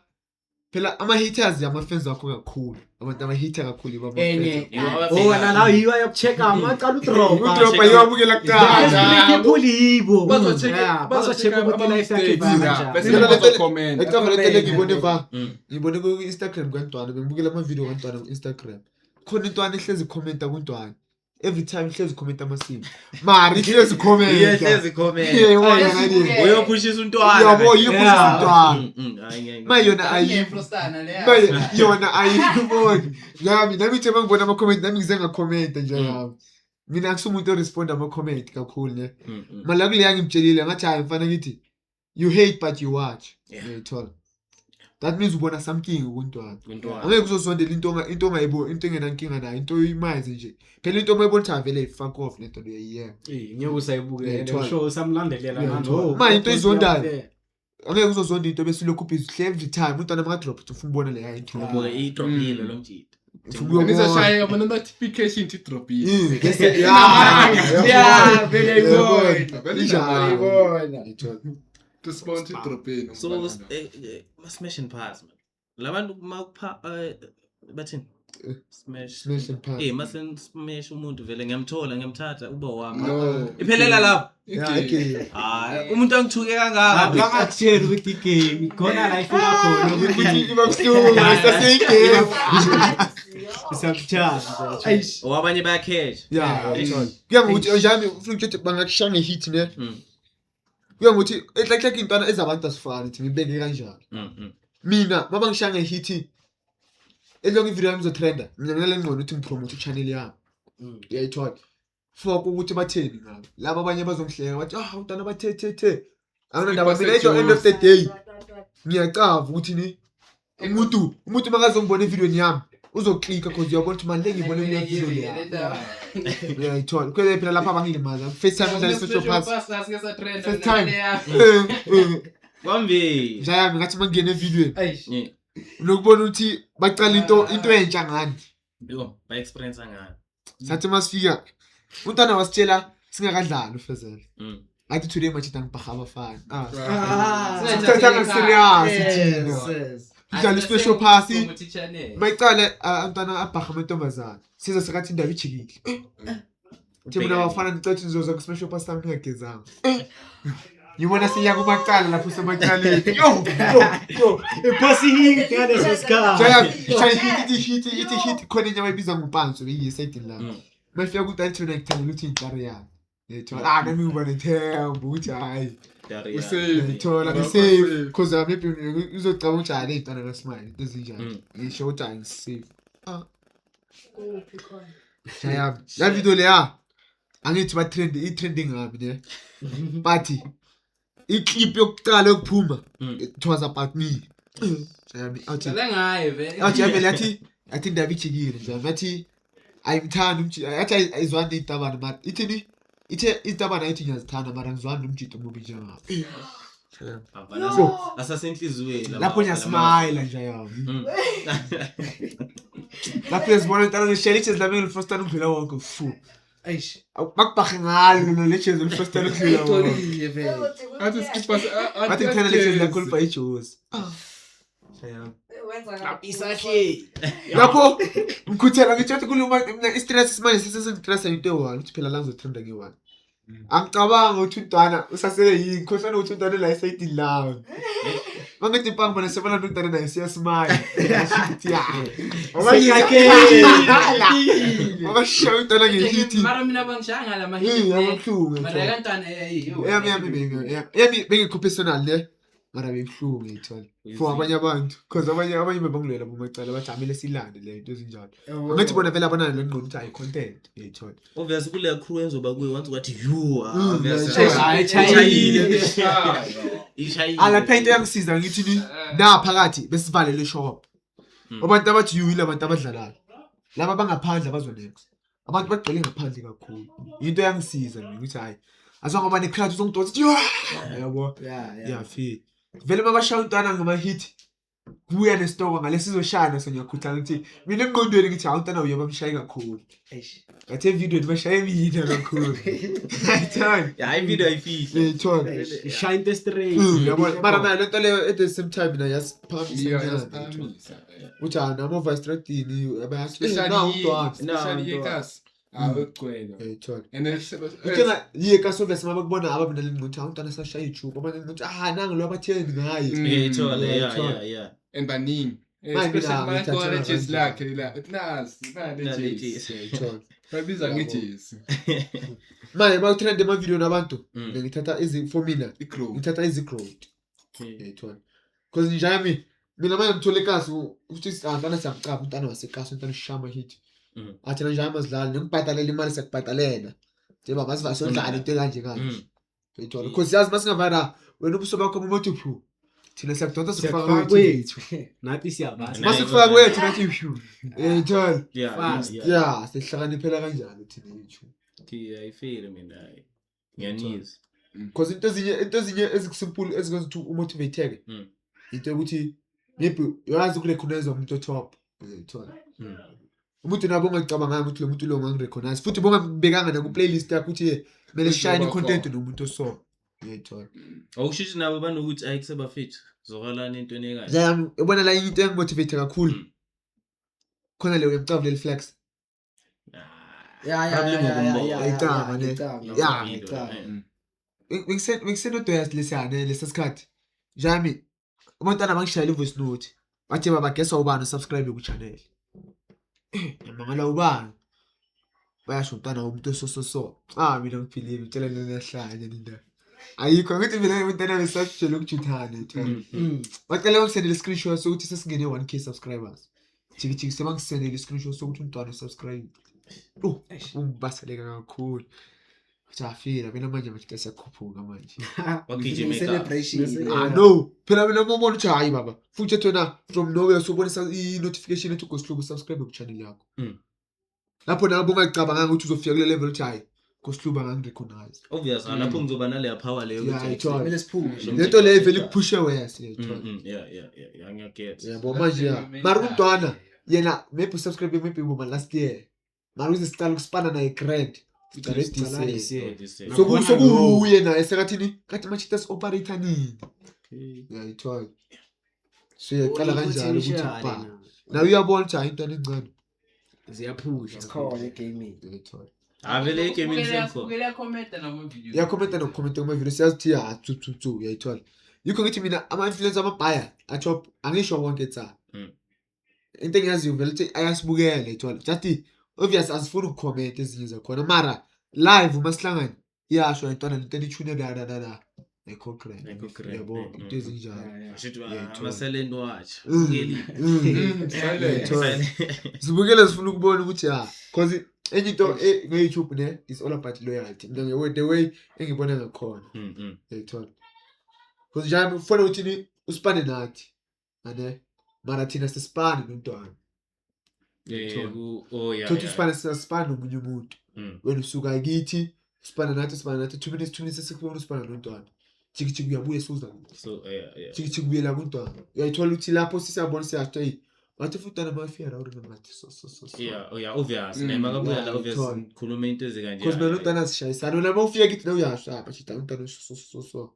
phela ama haters ama fans akho kakhulu. Abantu ama hater kakhulu baba. Enye. Oh wena la yiwa yokuchecka amaqala udrop. Udrop ayobukela kuqala. People yibo. Bazocheck ukuthi life yakhe ibana. Bese bazo-comment. Ecava lento ngibone va. Ngibone ku Instagram kaNtwana bengibukela ama video kaNtwana ku Instagram. Khona intwana ehlezi commenta kuNtwana. Every time ihlezi comment amasimba. Mara ihlezi comment. Ihlezi comment. Uyophushisa untwana. Yabo uyophusisa untwana. Ma yona ayi. Ma yona ayiboni. Nami nami ngibona ama comment nami ngize ngakhomenta nje yami. Mina akusumuntu oresponda ama comment kakhulu ne. Mala kuleya ngimtshelile ngathi hayi mfana ngithi you hate but you watch. Uyayithola. That means ubona something kuntwana. Angeke uzosondela into ongayiboni into engenankinga nayo into oyimazi nje. Phela into oyibona ukuthi avele fuck off lento leyo yeah. Ngeke usayibukele show samlandelela manje. Ma into izondayo. Angeke uzozonda into bese lokhu busy every time umntwana maka drop ufuna ubona le into. Ubuke idropile lo mjita. Nizashaya ama notification to dropile. Yeah, vele ayibona. To sponsor dropile. So smash and pass man. Labantu makupha bathini? Smash. Smash and pass. Eh mase smash umuntu vele ngiyamthola ngiyamthatha uba wami. No. Iphelela lapho. Yeah, okay. Hayi umuntu angithuke kangaka. Bangakutsheli ukuthi igame khona la ifika khona Ukuthi ukuthi iba buhlungu saseyigame. isakuchaza. Eish. Or abanye bayakhetha. Yeah, Eish. kuya ngokuthi njami ufuna ukuthi bangakushaya nge-hit ne. Kuya ngokuthi like intwana ezabantu asifani thi ngibeke kanjalo. Mina mabangishaya nge-hit elonke ivideo yami izotrenda mina nginale ngqondo ukuthi ngipromote i-channel yami. Uyayithola. Fuck ukuthi batheni ngabo. Laba abanye bazongihleka bathi ah umntwana bathe the the. Anginandaba mina at the end of the day ngiyacava ukuthi ni umuntu makazongibona evidweni yami uzoklika cause uyabona ukuthi mani le ngibone kule video yami. Uyayithola. Kwele phela lapha bangilimaza. First time ngidlala i-social pass. First time. Kwambi. Njayami ngathi mangingena evidweni Eish. unokubona ukuthi bacala into entsha ngani. Yo, ba experience ngani. Sathi masifika umntwana wasitshela singakadlali ufezela. Ngathi today machita ngibhaha abafana. Ah. Ah. Sithathanga serious thina. Yes. Sidlala i-special pass. Mayicale umntwana abhaha amantombazana. Siza sekathi indaba ijikile. Uthe mina abafana ngicela ukuthi nizoza ku-special pass sami ningagezanga. Ngibona siya kumacala lapho semacaleni. Yo, yo, yo. Iphosi hit ngaleso sikhathi. Jaya, shaya hit ithi hit ithi hit khona enye abayibiza ngopanso beyiyesayidini lapho. Mayifika kuthi athi mina ngithanda ukuthi inhlari yami. Ngiyithola ah nami ngiba nethemba ukuthi hayi ngiyithola ngi-safe because maybe uzocabanga ukuthi hayi le ntwana kaSmile into ezinjalo. Ngisho ukuthi hayi ngi-safe. Ah. Kuphi khona? Jaya, la video leya angithi ba trend i-trending ngami ne. But i-clip yokuqala yokuphuma it was about me. Jaya, athi ngaye vele. athi yavele athi athi indaba ijikile nje ngathi ayimthandi umjito athi ayizwani izitabane mara ithini ithe izitabane ayithi ngiyazithanda mara ngizwani nomjito omubi njengabo. Asasenhliziyweni Lapho ngiyasmile nje yami. Lapho uyazibona intwana ngishela ijezi lami ngilifostana ukudlula wonke fu. Eish. Bakubhahe ngalo lo lejezi olifostana ukudlula wonke. Xolile vele. Athi skipper Bathi ngithanda lejezi lakho libha ijozi. Isahle. Lapho ngikhuthela ngitsho ukuthi kuluma mina i-stress manje sesengistressa into eyi-one ukuthi phela la ngizotrenda nge-one. Angicabanga ukuthi umntwana usasele yini ngikhohlwa ukuthi umntwana la esayidini lami. Mangithi impanga bona sebona umntwana naye siyasmile. Ukuthi ya. Wabashaya umntwana nge-hit. Mara mina bangishaya ngala ma Eh, hit. ababuhlungu. Mara kantwana eh Yami yami bengikhuphe personal le. Mara bengibuhlungu ngiyithola. For abanye abantu because abanye bebangilwela bomacala bathi amele silande le into ezinjalo. Angithi bona vele abanayo le ngqondo ukuthi ayi content ngiyithola. Obviously kule crew enzoba kuyo once wathi you obviously. Ishayile. Ishayile. Alapha into yangisiza ngithi ni na phakathi besivalele shop. Abantu abathi you yile abantu abadlalayo. Laba abangaphandle abazonext. Abantu bagcwele ngaphandle kakhulu. Into yangisiza mina ukuthi hayi azangoba ne crowd uzongidonsa yabo. Yeah, yeah. Yeah, fit. Vele mabashaya umntwana ngama hit. Kubuya nesitoko ngalesizoshana so ngiyakhuthala ukuthi mina engqondweni ngithi hawu umntwana uye bamshaye kakhulu. Eish. Ngathi evidweni bashaye mina kakhulu. Ayithani. Yeah, ivideo ayifihli. Ngiyithola. Ishaya into straight. Yabona mara nayo lento leyo at the same time mina yasiphamisa. Uthi ah namo vice stratini abayazi na umntwana. Especially yekasi. Awugcwele. Ngiyithola. And then Inkinga yiye obvious mabakubona aba mina lengqondo hawu umntwana sashaya ijuba abanye ngqondo ah nangu lo abatheni ngaye. Ngiyithola yeah yeah yeah. And baningi. Manje Especially mina mayigqoka ngithatha lejezi kanjani. lakhe la. Nasi, nale jezi. Ngiyithola. Babiza ngejezi. Manje mawutrend ema-video nabantu mina ngithatha for mina I-grow. ngithatha izi-growth. Ngiyithola. Because njami mina manje ngithole ekasi ukuthi ah mntwana siyamcaba umntwana wasekasi umntwana ushaya ama-hit. Athi na njami asidlali ngikubhadalela imali siyakubhadalela. Njengoba masiva sodlala into ekanje kanje. Ngiyithola. Because yazi masingavana wena ubuso bakho bumothi phu. Thina siyakudonsa sikufaka kwethu. Nathi siyabasa. Masikufaka kwethu nathi phu. Ngiyithola. Yeah. Yeah, sihlakaniphela kanjalo thina YouTube. Okay, ayifeli mina. Ngiyanizwa. Because into ezinye ezikusimple ezikwenza ukuthi umotivateke. Into yokuthi maybe uyazi ukurecognize umuntu otop. Ngiyithola. Umuntu nabo ongacabanganga ukuthi lo muntu lo ungangirecognize futhi bongambekanga na ku-playlist yakho ukuthi kumele sishayine i-content nomuntu oso. Ngiyithola. Awusho ukuthi nabo banokuthi ayi kusebafethu zokalana entweni ekanje. Yami ubona la into engimotivate kakhulu. Khona le uyamcava leli flex. Ya ya Probably ya ya ngokumbona. ya, ya, Ayicaba, ya, ne? ngicaba, Ya. ngicaba. Bengisenodoyas lesiyane lesa sikhathi. Njami abantwana bangishayela i-voice note. Bathi baba guess ubani usubscribe ku channel. Ngiyamangala ubani? Bayasho umntwana womuntu so so so. Ah mina ngiphilile ngitshela lena hlanya linda. Ayikho ngithi mina umntwana besasitshela ukujuthana ethola. Bacela ungisendele screenshot sokuthi sesingene 1K subscribers. Jiki jiki sebangisendele screenshot sokuthi umntwana usubscribe. Oh, ungibaseleka kakhulu. Jafira mina manje manje siyakhuphuka manje. Wagijima ekhaya. Celebration. Ah no, phela mina uma ubona ukuthi hayi baba, futhi thona from nowhere usubonisa i-notification ethi Ghost subscribe ku channel yakho. Lapho nawe bungacabanganga ukuthi uzofika kule level uthi hayi Ghost Luba ngangirecognize. Obvious, lapho ngizoba naleya power leyo Yeah, ukuthi ithola. Kumele siphushe. Lento leyo vele ikuphushe wes yayithola. Yeah, ngiyaget. Yabo manje ya. Mara umntwana yena maybe usubscribe maybe boma last year. Mara uze siqala ukusipana naye grand. Siqale this year. Oh, this year. Soku sokuye naye sekathini kathi machita operator nini. Yayithola. So yaqala kanjalo ukuthi ba. Nawe uyabona ukuthi hayi intwana encane. Ziyaphusha. Sikhona egaming. Yayithola. Ah, vele egaming sengikhona. Uyakhomenta nama-video. Uyakhomenta nokukhomenta kuma-video siyazi ukuthi ya tsu tsu tsu uyayithola. Yikho ngithi mina ama-influencer amabhaya achop angisho wonke tsa. Into engiyaziyo vele ukuthi ayasibukela uyayithola. Just obvious asifuni ukukhomenta ezinye zakhona mara live uma sihlangana iyasho intwana lento elithune la la la la. Ayikho grand. Ayikho grand, Yabo into ezinjalo. Shuthi Uyayithola. ama-silent watch. Silent. Uyayithola. Sibukele sifuna ukubona ukuthi ya cause enye into nge-YouTube ne is all about loyalty. Mina the way engibona ngakhona. Uyayithola. Cause njalo kufanele ukuthi ni usipane nathi. Ane mara thina sisipane nomntwana. Yeah, oh yeah. Thothi usipane sisipane nomunye umuntu. Wena usuka kithi usipana nathi usipana nathi 2 minutes 2 minutes sesikubona usipana nomntwana. Jiki jiki uyabuya suza. So yeah, yeah. Jiki jiki ubuyela kumntwana. Uyayithola ukuthi lapho sisiyabona siyasho hey wathi futhi umntwana mafika la uri ngathi so so so. so. Yeah, oh yeah, obvious. Ne makabuya la Yeah, obvious uyayithola. ngikhuluma into ezikanje. Cause mina nomntwana sishayisana wena uma ufika kithi nawe uyasho apha shita umntwana so so so so.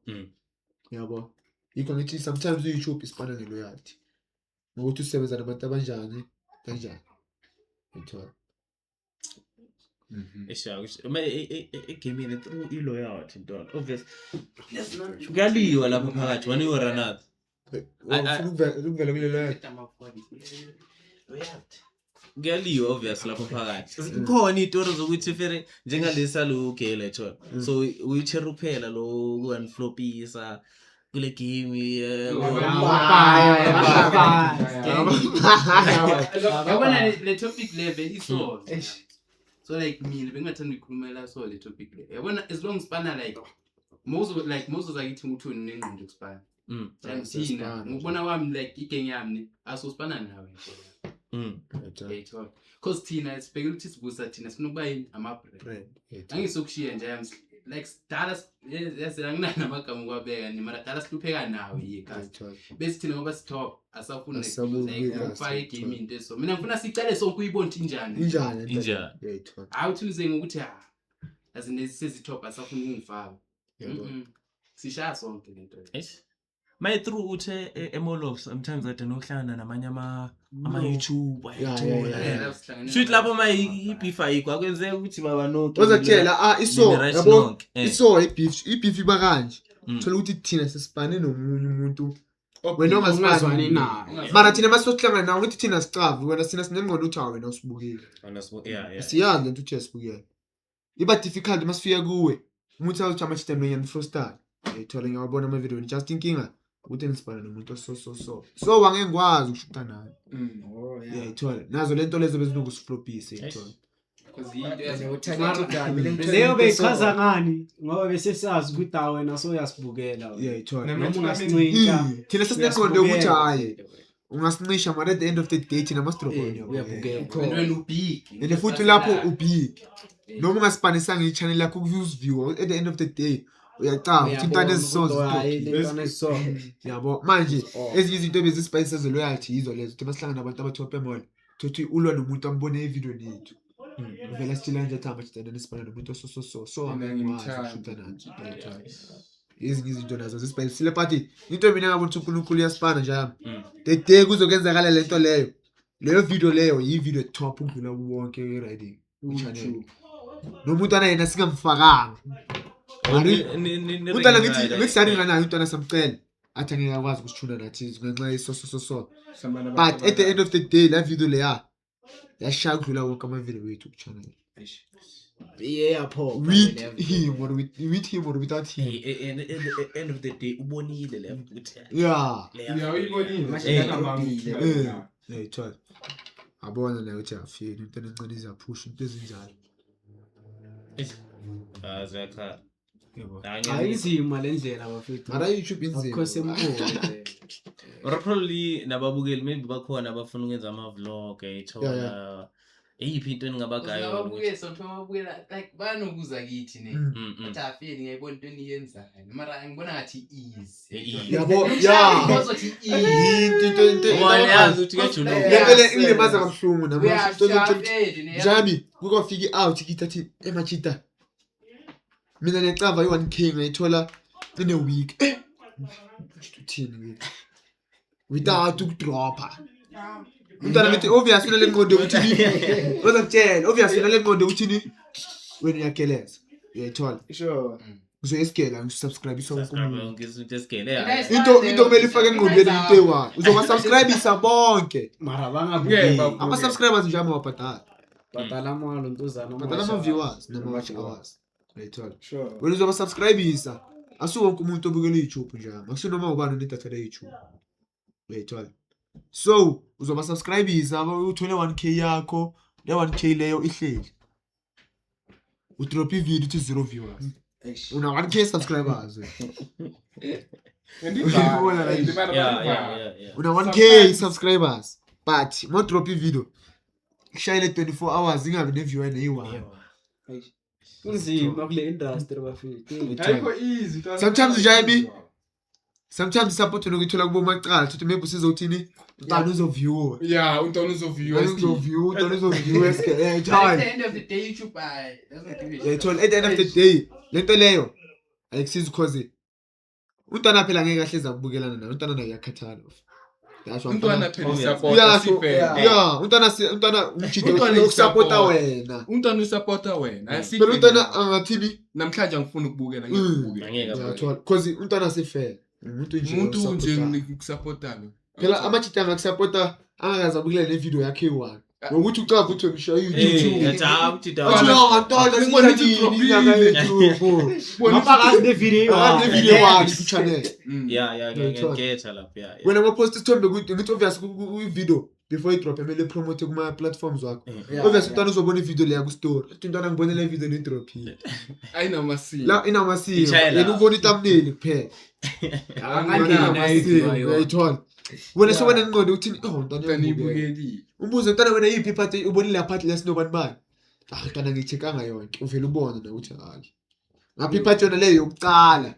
Yabo. Yikho ngithi sometimes u-YouTube isipana ngeloyalty. Ngokuthi usebenza nabantu abanjani kanjani. Uyayithola. Esha, egaming through i-loyalty ntwana. Obvious. Kuyaliwa lapho phakathi one way or another. Ufuna ukuvela kule loyalty. Kuyaliwa obvious lapho phakathi. Kukhona izitori zokuthi fere njengalesa lo girl ethola. So uyicherry kuphela lo kuunflopisa kule game. Yabona le topic le vele iso. So like mina bengingathanda ukuyikhulumela so le topic le. Yabona as long sipana like most like most zakithi ukuthi unengqondo yokusipana. Thina ngokubona kwami like igeng yami ne asosipana nawe. Uyayithola. Cause thina sibhekile ukuthi sivusa thina sifuna ukuba yini ama-brand. Angisokushiya nje yami like sidala yazi anginani amagama ukwabeka ni mara dala sihlupheka nawe yekhasi. Bese thina ngoba sitop asafuni like ukufaka igame into eso. Mina ngifuna sicale sonke uyibone ukuthi injani. Injani? Injani? Uyayithola. Hayi uthi uze ngokuthi ha as in sezitop asafuni ukungifaka. Sishaya sonke lento. Eish. My through uthe emolof sometimes ade nokuhlangana namanye ama YouTuber Yeah. Shoot lapho ma i-beef ayikho akwenzeka ukuthi baba nonke. Ozakutshela iso yabo iso i-beef i-beef iba kanje. Thola ukuthi thina sesipane nomunye umuntu wena ongazwani naye. Mara thina masizohlangana nawe ukuthi thina sicavi wena sina sinengqondo ukuthi hawu wena usibukile. Siyazi lento ukuthi uyasibukela. Iba difficult masifika kuwe. Umuntu awuthi amashita mina ngiyamfrostala. Uyayithola ngiyawabona ama-video just inkinga ukuthi nisibhale nomuntu so so so. So angeke ngikwazi ukushuta naye. Uyayithola. Nazo lento lezo bezinokusiflopisa uyayithola. Leyo beyichaza ngani ngoba bese sazi ukuthi hawu wena soyasibukela. Uyayithola. Noma ungasincintsha. Thina sesineqondo ukuthi hayi ungasincisha mara at the end of the day thina masidrobhoni Uyabukela. Wena ubig. And futhi lapho ubig. Noma ungasipanisanga i-channel yakho ku-views at the end of the day uyacaba ukuthi intwana eziso yabo manje ezinye izinto ebezisipayisa ze-loyalty yizo lezo ukuthi masihlangana nabantu abatop emall thothi ulwa nomuntu ambone evidweni yethu uvela sitshela nje athi amajidana nesibana nomuntu so so so so angikwazi ukushuta nathi ezinye izinto nazo zisipayisile but into mina ngabona ukuthi uNkulunkulu uyasipana nje yami the day kuzokwenzakala lento leyo. Leyo video leyo yi-video top ukudlula wonke i-riding channel. Nomuntu yena singamfakanga. Mari umntwana ngithi sani nganayo umntwana samcela athi angeke akwazi ukusithuna nathi ngenxa yeso so so so. But at the end of the day la video leya yashaya ukudlula wonke ama-video wethu ku-channel. Iye yaphoqa With leyo. him or with him or without him. At the end of the day ubonile le ukuthi Yeah. leya Yeah, uyibonile. Manje Eh. idropile. Eh. Yayithola. Abona naye ukuthi afike into encane izaphusha into ezinjalo. Ah, ziyakhala. Yebo. Hayi, inzima le ndlela bafethu. Mara YouTube inzima. Akukho semqondo. Or probably nababukeli maybe bakhona abafuna ukwenza ama-vlog eyithola eyiphi into eningabagaya yona ukuthi- Ungababukela sonto babukela like banokuza kithi ne. Athi afeli ngiyayibona into eniyenzayo. Mara ngibona ngathi easy. Easy. Yabo, yeah. Bazothi easy. Into Ngoba niyazi ukuthi kuyajuluka. Lento le ingilimaza kabuhlungu nami. Into Uyashafeli ne. Njami kukafika i-out kithi athi emachita. Mina necava i-1K ngayithola in a week. Eh. Uthini ngithi? Without ukudropha. Umntwana ngithi obvious unale ngqondo yokuthi ni uzakutshela obvious unale ngqondo yokuthi ni wena uyageleza. Uyayithola. Sure. Uzoyesigela ngisubscribe wonke Subscribe umuntu. yonke izinto esigele, yeah. Into kumele ifake engqondweni into eyi-one. Uzobasubscribisa bonke. Mara Ngeke bangabukeli. babuke. Ama-subscribers nje amawabhadala. Bhadala amalo ntuzana. Bhadala ama-viewers nama-watch hours. Uyayithola. Sure. Wena uzobasubscribisa. Asiwo wonke umuntu obukela i-YouTube nje. Akusinoma ubani onedatha le-YouTube. Uyayithola. So uzobasubscribisa uthole 1K yakho, le 1K leyo ihleli. Udrop ivideo uthi zero viewers. Eish. Una 1K subscribers. Ngiyibhala, Uyabona la ngiyibhala, Yeah. Una 1K subscribers. But mo drop ivideo kushayele 24 hours ingabi ne-viewer neyi-one. Eish. Kunzima kule industry bafethu. Ayikho easy. Sometimes nje Sometimes support unokuyithola kubo macala ukuthi maybe usizothini umntwana uzoviewer. Yeah, umntwana uzoviewer. Umntwana uzoviewer, umntwana uzoviewer eske. At Uyayithola. the end of the day YouTube I doesn't give a shit. Uyayithola at the end of the day lento leyo ayikusizi cause umntwana phela angeke ahlezi akubukelana naye umntwana naye uyakhathala. Yasho Umntwana phela Obvious. usupporta Uyasho, sifele. yeah, umntwana umntwana umjito Umntwana ukusupporta uyisupport. wena. Umntwana usupporta wena. Asikho Phela umntwana angathini namhlanje angifuni ukubukela ngiyakubukela. Angeke abuke. uyathola cause umntwana sifele. Umuntu nje Umuntu nje osupportayo. ngikusupportayo. Phela amajita angakusupporta angakaze abukele ne video yakhe eyi-one. Ngokuthi ucaba ukuthi ngisho Eh, YouTube. athi, ah, uthi dawa. Athi no, antwana Ngibona sibona ukuthi yini inyanga yethu. Ngapha ne video. Akade video one ku channel. Yeah, Uyayithola. ngiyakhetha lapha, yeah. Wena ngopost isithombe ngithi obvious ku video before i drop kumele promote kuma platforms wakho. Yeah, Obvious yeah. umntwana uzobona ivideo leya ku story. Uthi umntwana ngibone le video ni dropile. Ayinamasiko. La inamasiko. Itshayela. Yena ubona i-thumbnail kuphela. Angangeni nayo Inamasiko, yona. uyayithola. Wena sobona ingqondo uthini oh umntwana Umntwana uyangibukela. ibukelile. Umbuze mntwana wena yiphi iphathi ubonile la phathi lesinobani bani? Ah mntwana ngiyicheckanga yonke uvele ubone na ukuthi hayi. Ngapha iphathi yona leyo yokuqala.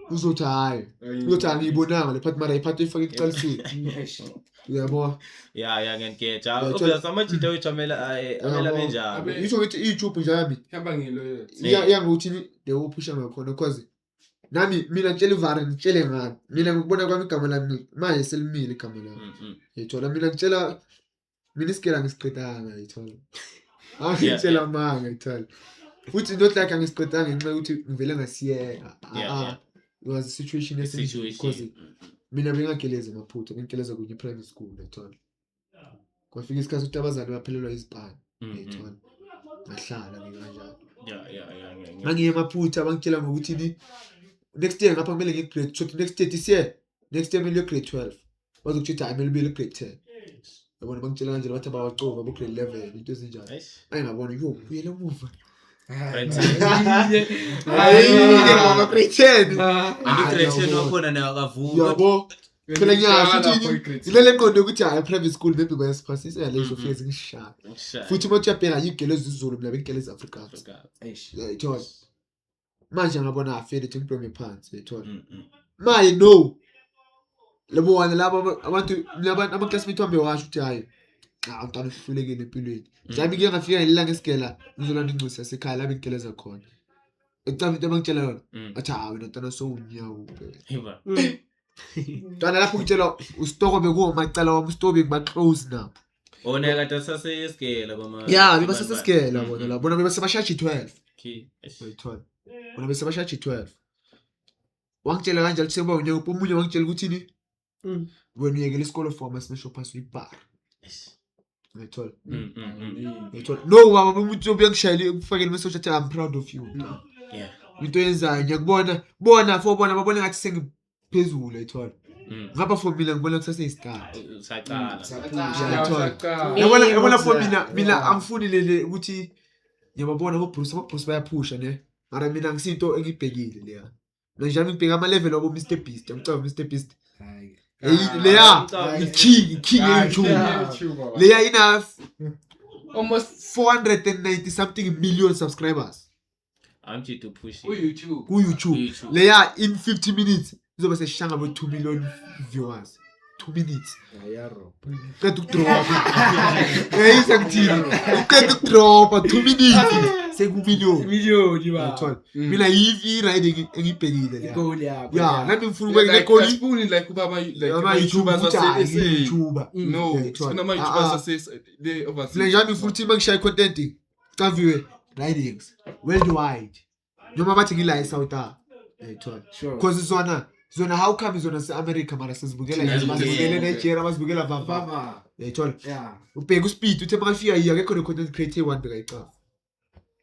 Uzothi hayi. Uzothi angiyibonanga le phathi mara iphathi oyifake ekuqaliseni. Eish. Uyabona? Yeah, ngiyakhetha. Uyayithola. Obvious amajita wethu amele amele Uyabona? abe njalo. Yisho ukuthi i-YouTube nje yami Hamba ngeloyo. iya ngokuthi le uphusha ngakhona cause nami mina ngitshela ivara ngitshele ngani mina ngokubona kwami igama lami manje selimile igama lami yithola mina ngitshela mina isigela ngisiqedanga yithola angitshela amanga yithola futhi not like angisiqedanga ngenxa yokuthi ngivele ngasiyeka. Ah, it was a situation Situation. because mina bengageleza emaphutha bengigeleza kunye private school yithola kwafika isikhathi ukuthi abazali baphelelwa izipani yithola ngahlala ngikanjalo. Yeah, Ngangiye emaphutha bangitshela ngokuthi ni next year ngapha kumele ngiye-grade so next year this year next year kumele uye-grade 12 bazokuthi hayi kumele ubuyele grade 10 yabona bangitshela kanjalo bathi abawacova bo-grade 11 into ezinjalo. Eish. Ayi ngabona yo buyele emuva. Right. Hayi ngaba grade 10. And i-grade 10 wakhona naye akavuki. Yabo phela ngiyasho ukuthi ilele ngqondo yokuthi hayi private school maybe bayasiphasisa leyo sofika zingishaya Ngishaya. futhi uma uyabheka igeleza isiZulu mina bengigeleza Afrikaans. Afrika. Eish. Uyayithola manje ngabona afele ukuthi ngiblome phansi uyayithola. Maye no labo wona labo abantu abantu ama-classmate wami bewasho ukuthi hhayi cha umntwana uhlulekile empilweni mhlawumbe ngike ngafika ngelilanga esigela ngizolanda ingcosi yasekhaya la bengigeleza khona ecaba into abangitshela yona athi hayi wena mntwana sowunyawo Hiba. Ntwana lapho ngitshela ustoko bekuwomacala wami, ustoko bekuba-close nabo. Ona kade sasesigela bama. Ya, bebasasesigela bona la, bona bebasebashaji 12. Okay. Uyayithola, bona besebashaji 12. Wangitshela kanjalo ukuthi sekuba unyaka omunye, wangitshela ukuthini, wena uyekela isikolo for ama-smash pass, uyibhara. Uyayithola? Uyayithola? No baba, umuntu ubuyangishayela, ukufakela i-message athi, "I'm proud of you." Into oyenzayo ngiyakubona, bona for bona babona ngathi sengiphezulu, uyayithola? Ngapha for mina ngibona kusaseyistart. Usaqala. Uyayithola? Yabona for mina angifuni lele ukuthi ngiyababona bo-Bruce, abo-Bruce bayaphusha ne, mara mina ngisinto engiyibhekile leya. Mina nje ngibheka ama-level wabo Mr Beast, ngiyamcaba Mr Beast. Leya i-king ye-YouTube. Leya ina Almost 490 something million subscribers. I'm to push it. Ku-YouTube. Ku-YouTube. YouTube. Leya in 50 minutes izobe seshanga bo 2 million viewers. 2 minutes. Qeda ukudropa. Yayisa kuthini? Uqeda ukudropa 2 minutes seku-million. Million ba. Uyayithola? Mina i-riding engiyibhekile leya. Goal yakho. Ya, nami ngifuna ukuba kule goli. Asifuni like kuba like Ama-YouTuber ama-YouTubers ukuthi hayi, ase-SA. YouTuber. No, Uyayithola? sifuna ama-YouTubers ase le overseas. Mina njalo ngifuna ukuthi uma ngishaya i-content caviwe ridings worldwide, noma bathi ngila e-South Africa, uyayithola? Sure. Because zona how come zona se-America mara sizibukela Thina bazibukela sizibukela. eNigeria, bazibukela vava. Baba. Uyayithola? Yeah. Ubheka uspeed uthe makafika yiya akekho ne-content creator eyi-one bekayicava.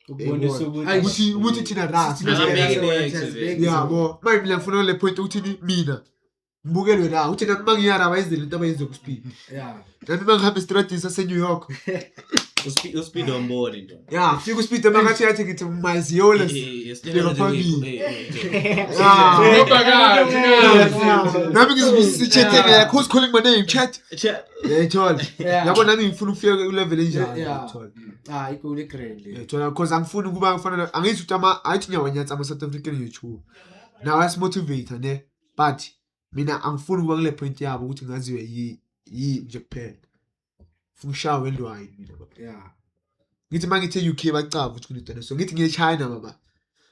Ukubonisa ukuthi Ukuthi thina ra Akabheki next, vele. yabo, manje mina ngifuna le point ukuthi mina ngibukelwe la, uthi nami mangiyara bayenzele into abayenze ku-speed. Yeah. Nami mangihamba estradini sase-New York. Uspeed on board into. Ya, fika uspeed makathi yathi ngithi mazioles. Bheka phambili. Nami ngizibusisa i-chat like, "Who's calling my name, chat?" Uyayithola? Yabo, nami ngifuna ukufika ku-level enjalo. Uyayithola? Ah, igoli grand le. Uyayithola? Because angifuni ukuba kufanele angithi ukuthi ama ayithi ngiyawanyatsa ama-South African YouTube nawo ayasimotivate ne, but mina angifuni ukuba kule point yabo ukuthi ngaziwe yi nje kuphela. Ngifuna ukushaya worldwide mina baba. Yeah. Ngithi uma ngithi e-UK bacava ukuthi kunento, so ngithi ngiye China baba.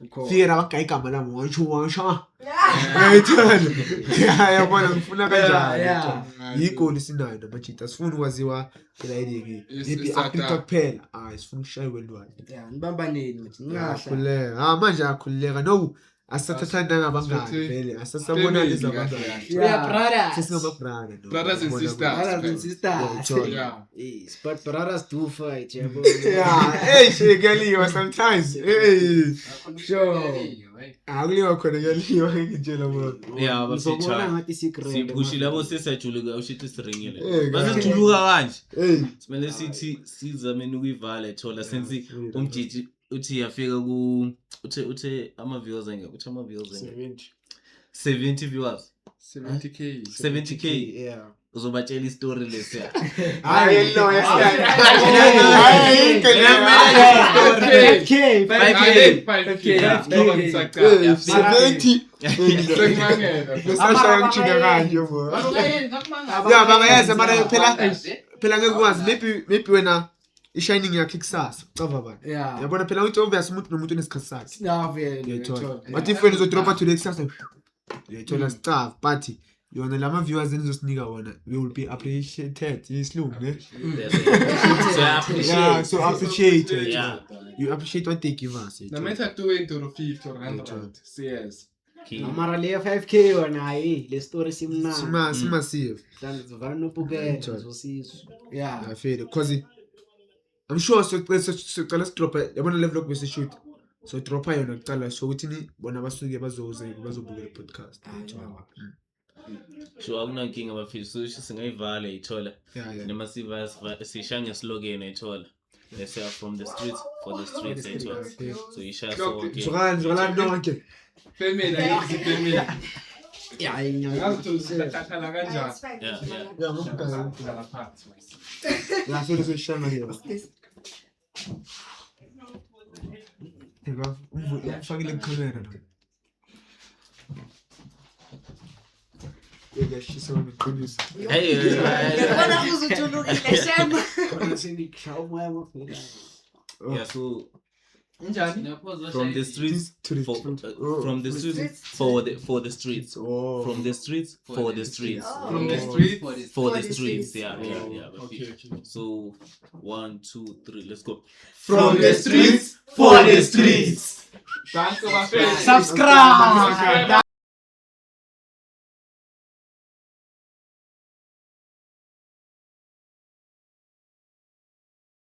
Ukhona. Fike la bagaya igama lami, washo washo. Uyayithola? Ya, yabona ngifuna kanjalo. Yeah. Yigoli sinayo namajita, asifuni ukwaziwa elayini Afrika kuphela, hayi, sifuna ukushaya worldwide. Yeah, nibambaneni manje. Ningahla. Akhululeka, ha, manje akhululeka no, asathathani nangabangani vele, asasabonani ezabangani. We are brothers. Sesingama-brother no. Brothers and Yabona. sisters. Brothers and sisters. Uyayithola? Yeah. Yes, but brothers do fight, yabo. Yeah, hey, shit, kuyaliwa sometimes. Hey. Sure. Akuliwa khona, kuyaliwa, ngitshela bona. Yeah, Ngizobona bafethu. ngathi si-grand. Siphushile labo sesiyajuluka ushithi siringile. Eh, Basijuluka kanje. Hey. Simele sithi sizameni ukuyivala ethola since umjiji uthi yafika ku uthe ama viewers angeke, uthe ama viewers angeke 70 viewers. 70K. 70K. Yeah. Uzobatshela istory lesiya. Hayi no, hayi 5K. 5K. 5K. Hey, 70. Sekumangela. Besashaya ngijika kanje bo. Ya, bangayazi mara phela ngeke ukwazi, maybe wena i-shining yakhe kusasa. Cava bani. Yeah. Yabona phela ukuthi obvious umuntu nomuntu unesikhathi sakhe. Yeah, vele. Uyayithola. But if wena uzodropa today kusasa uyayithola sicava, but yona lama viewers enizosinika wona, we will be appreciated. Isilungu ne? So I appreciate. Yeah, so appreciate. Yeah. You appreciate what they give us. No matter 20 or 50 or 100 CS. Okay. Mara leyo 5K yona hayi, le story simnandi. Sima simassive. Mhlawumbe nopukela ngizosizwa. Yeah. I feel it because I'm sure sicela sidropa, yabona level of bese shoot. So dropha yona kuqala, so ukuthi ni bona basuke bazoze bazobukela podcast. Sure, akunankinga bafethu, so singayivala ithola. Yeah. Noma siva sishaya ngeslogan ethola. They say from the streets for the streets ethola. So ishaya sonke. Zwakala nonke. Family, ayithi family. Yeah, Ngazi ukuthi sihlala kanjani. Yeah, yeah. Ya, ngokugaya. Sihlala phansi. Ya, so sishaya ngeke. Bheka, umfakile ikhamera la. Ngiyashisa ngiqinisa. Hey, Ngibona uzujulukile shem. Khona sengikushaya umoya mafika. yeah, so Njani? From the streets To the for oh, from the streets for the streets. Oh. From the streets for the streets. Oh. From the streets. For For the the streets, streets. yeah. Okay, okay. So 1, 2, 3, let's go. From the streets for the streets. Thanks, bafethu. Subscribe.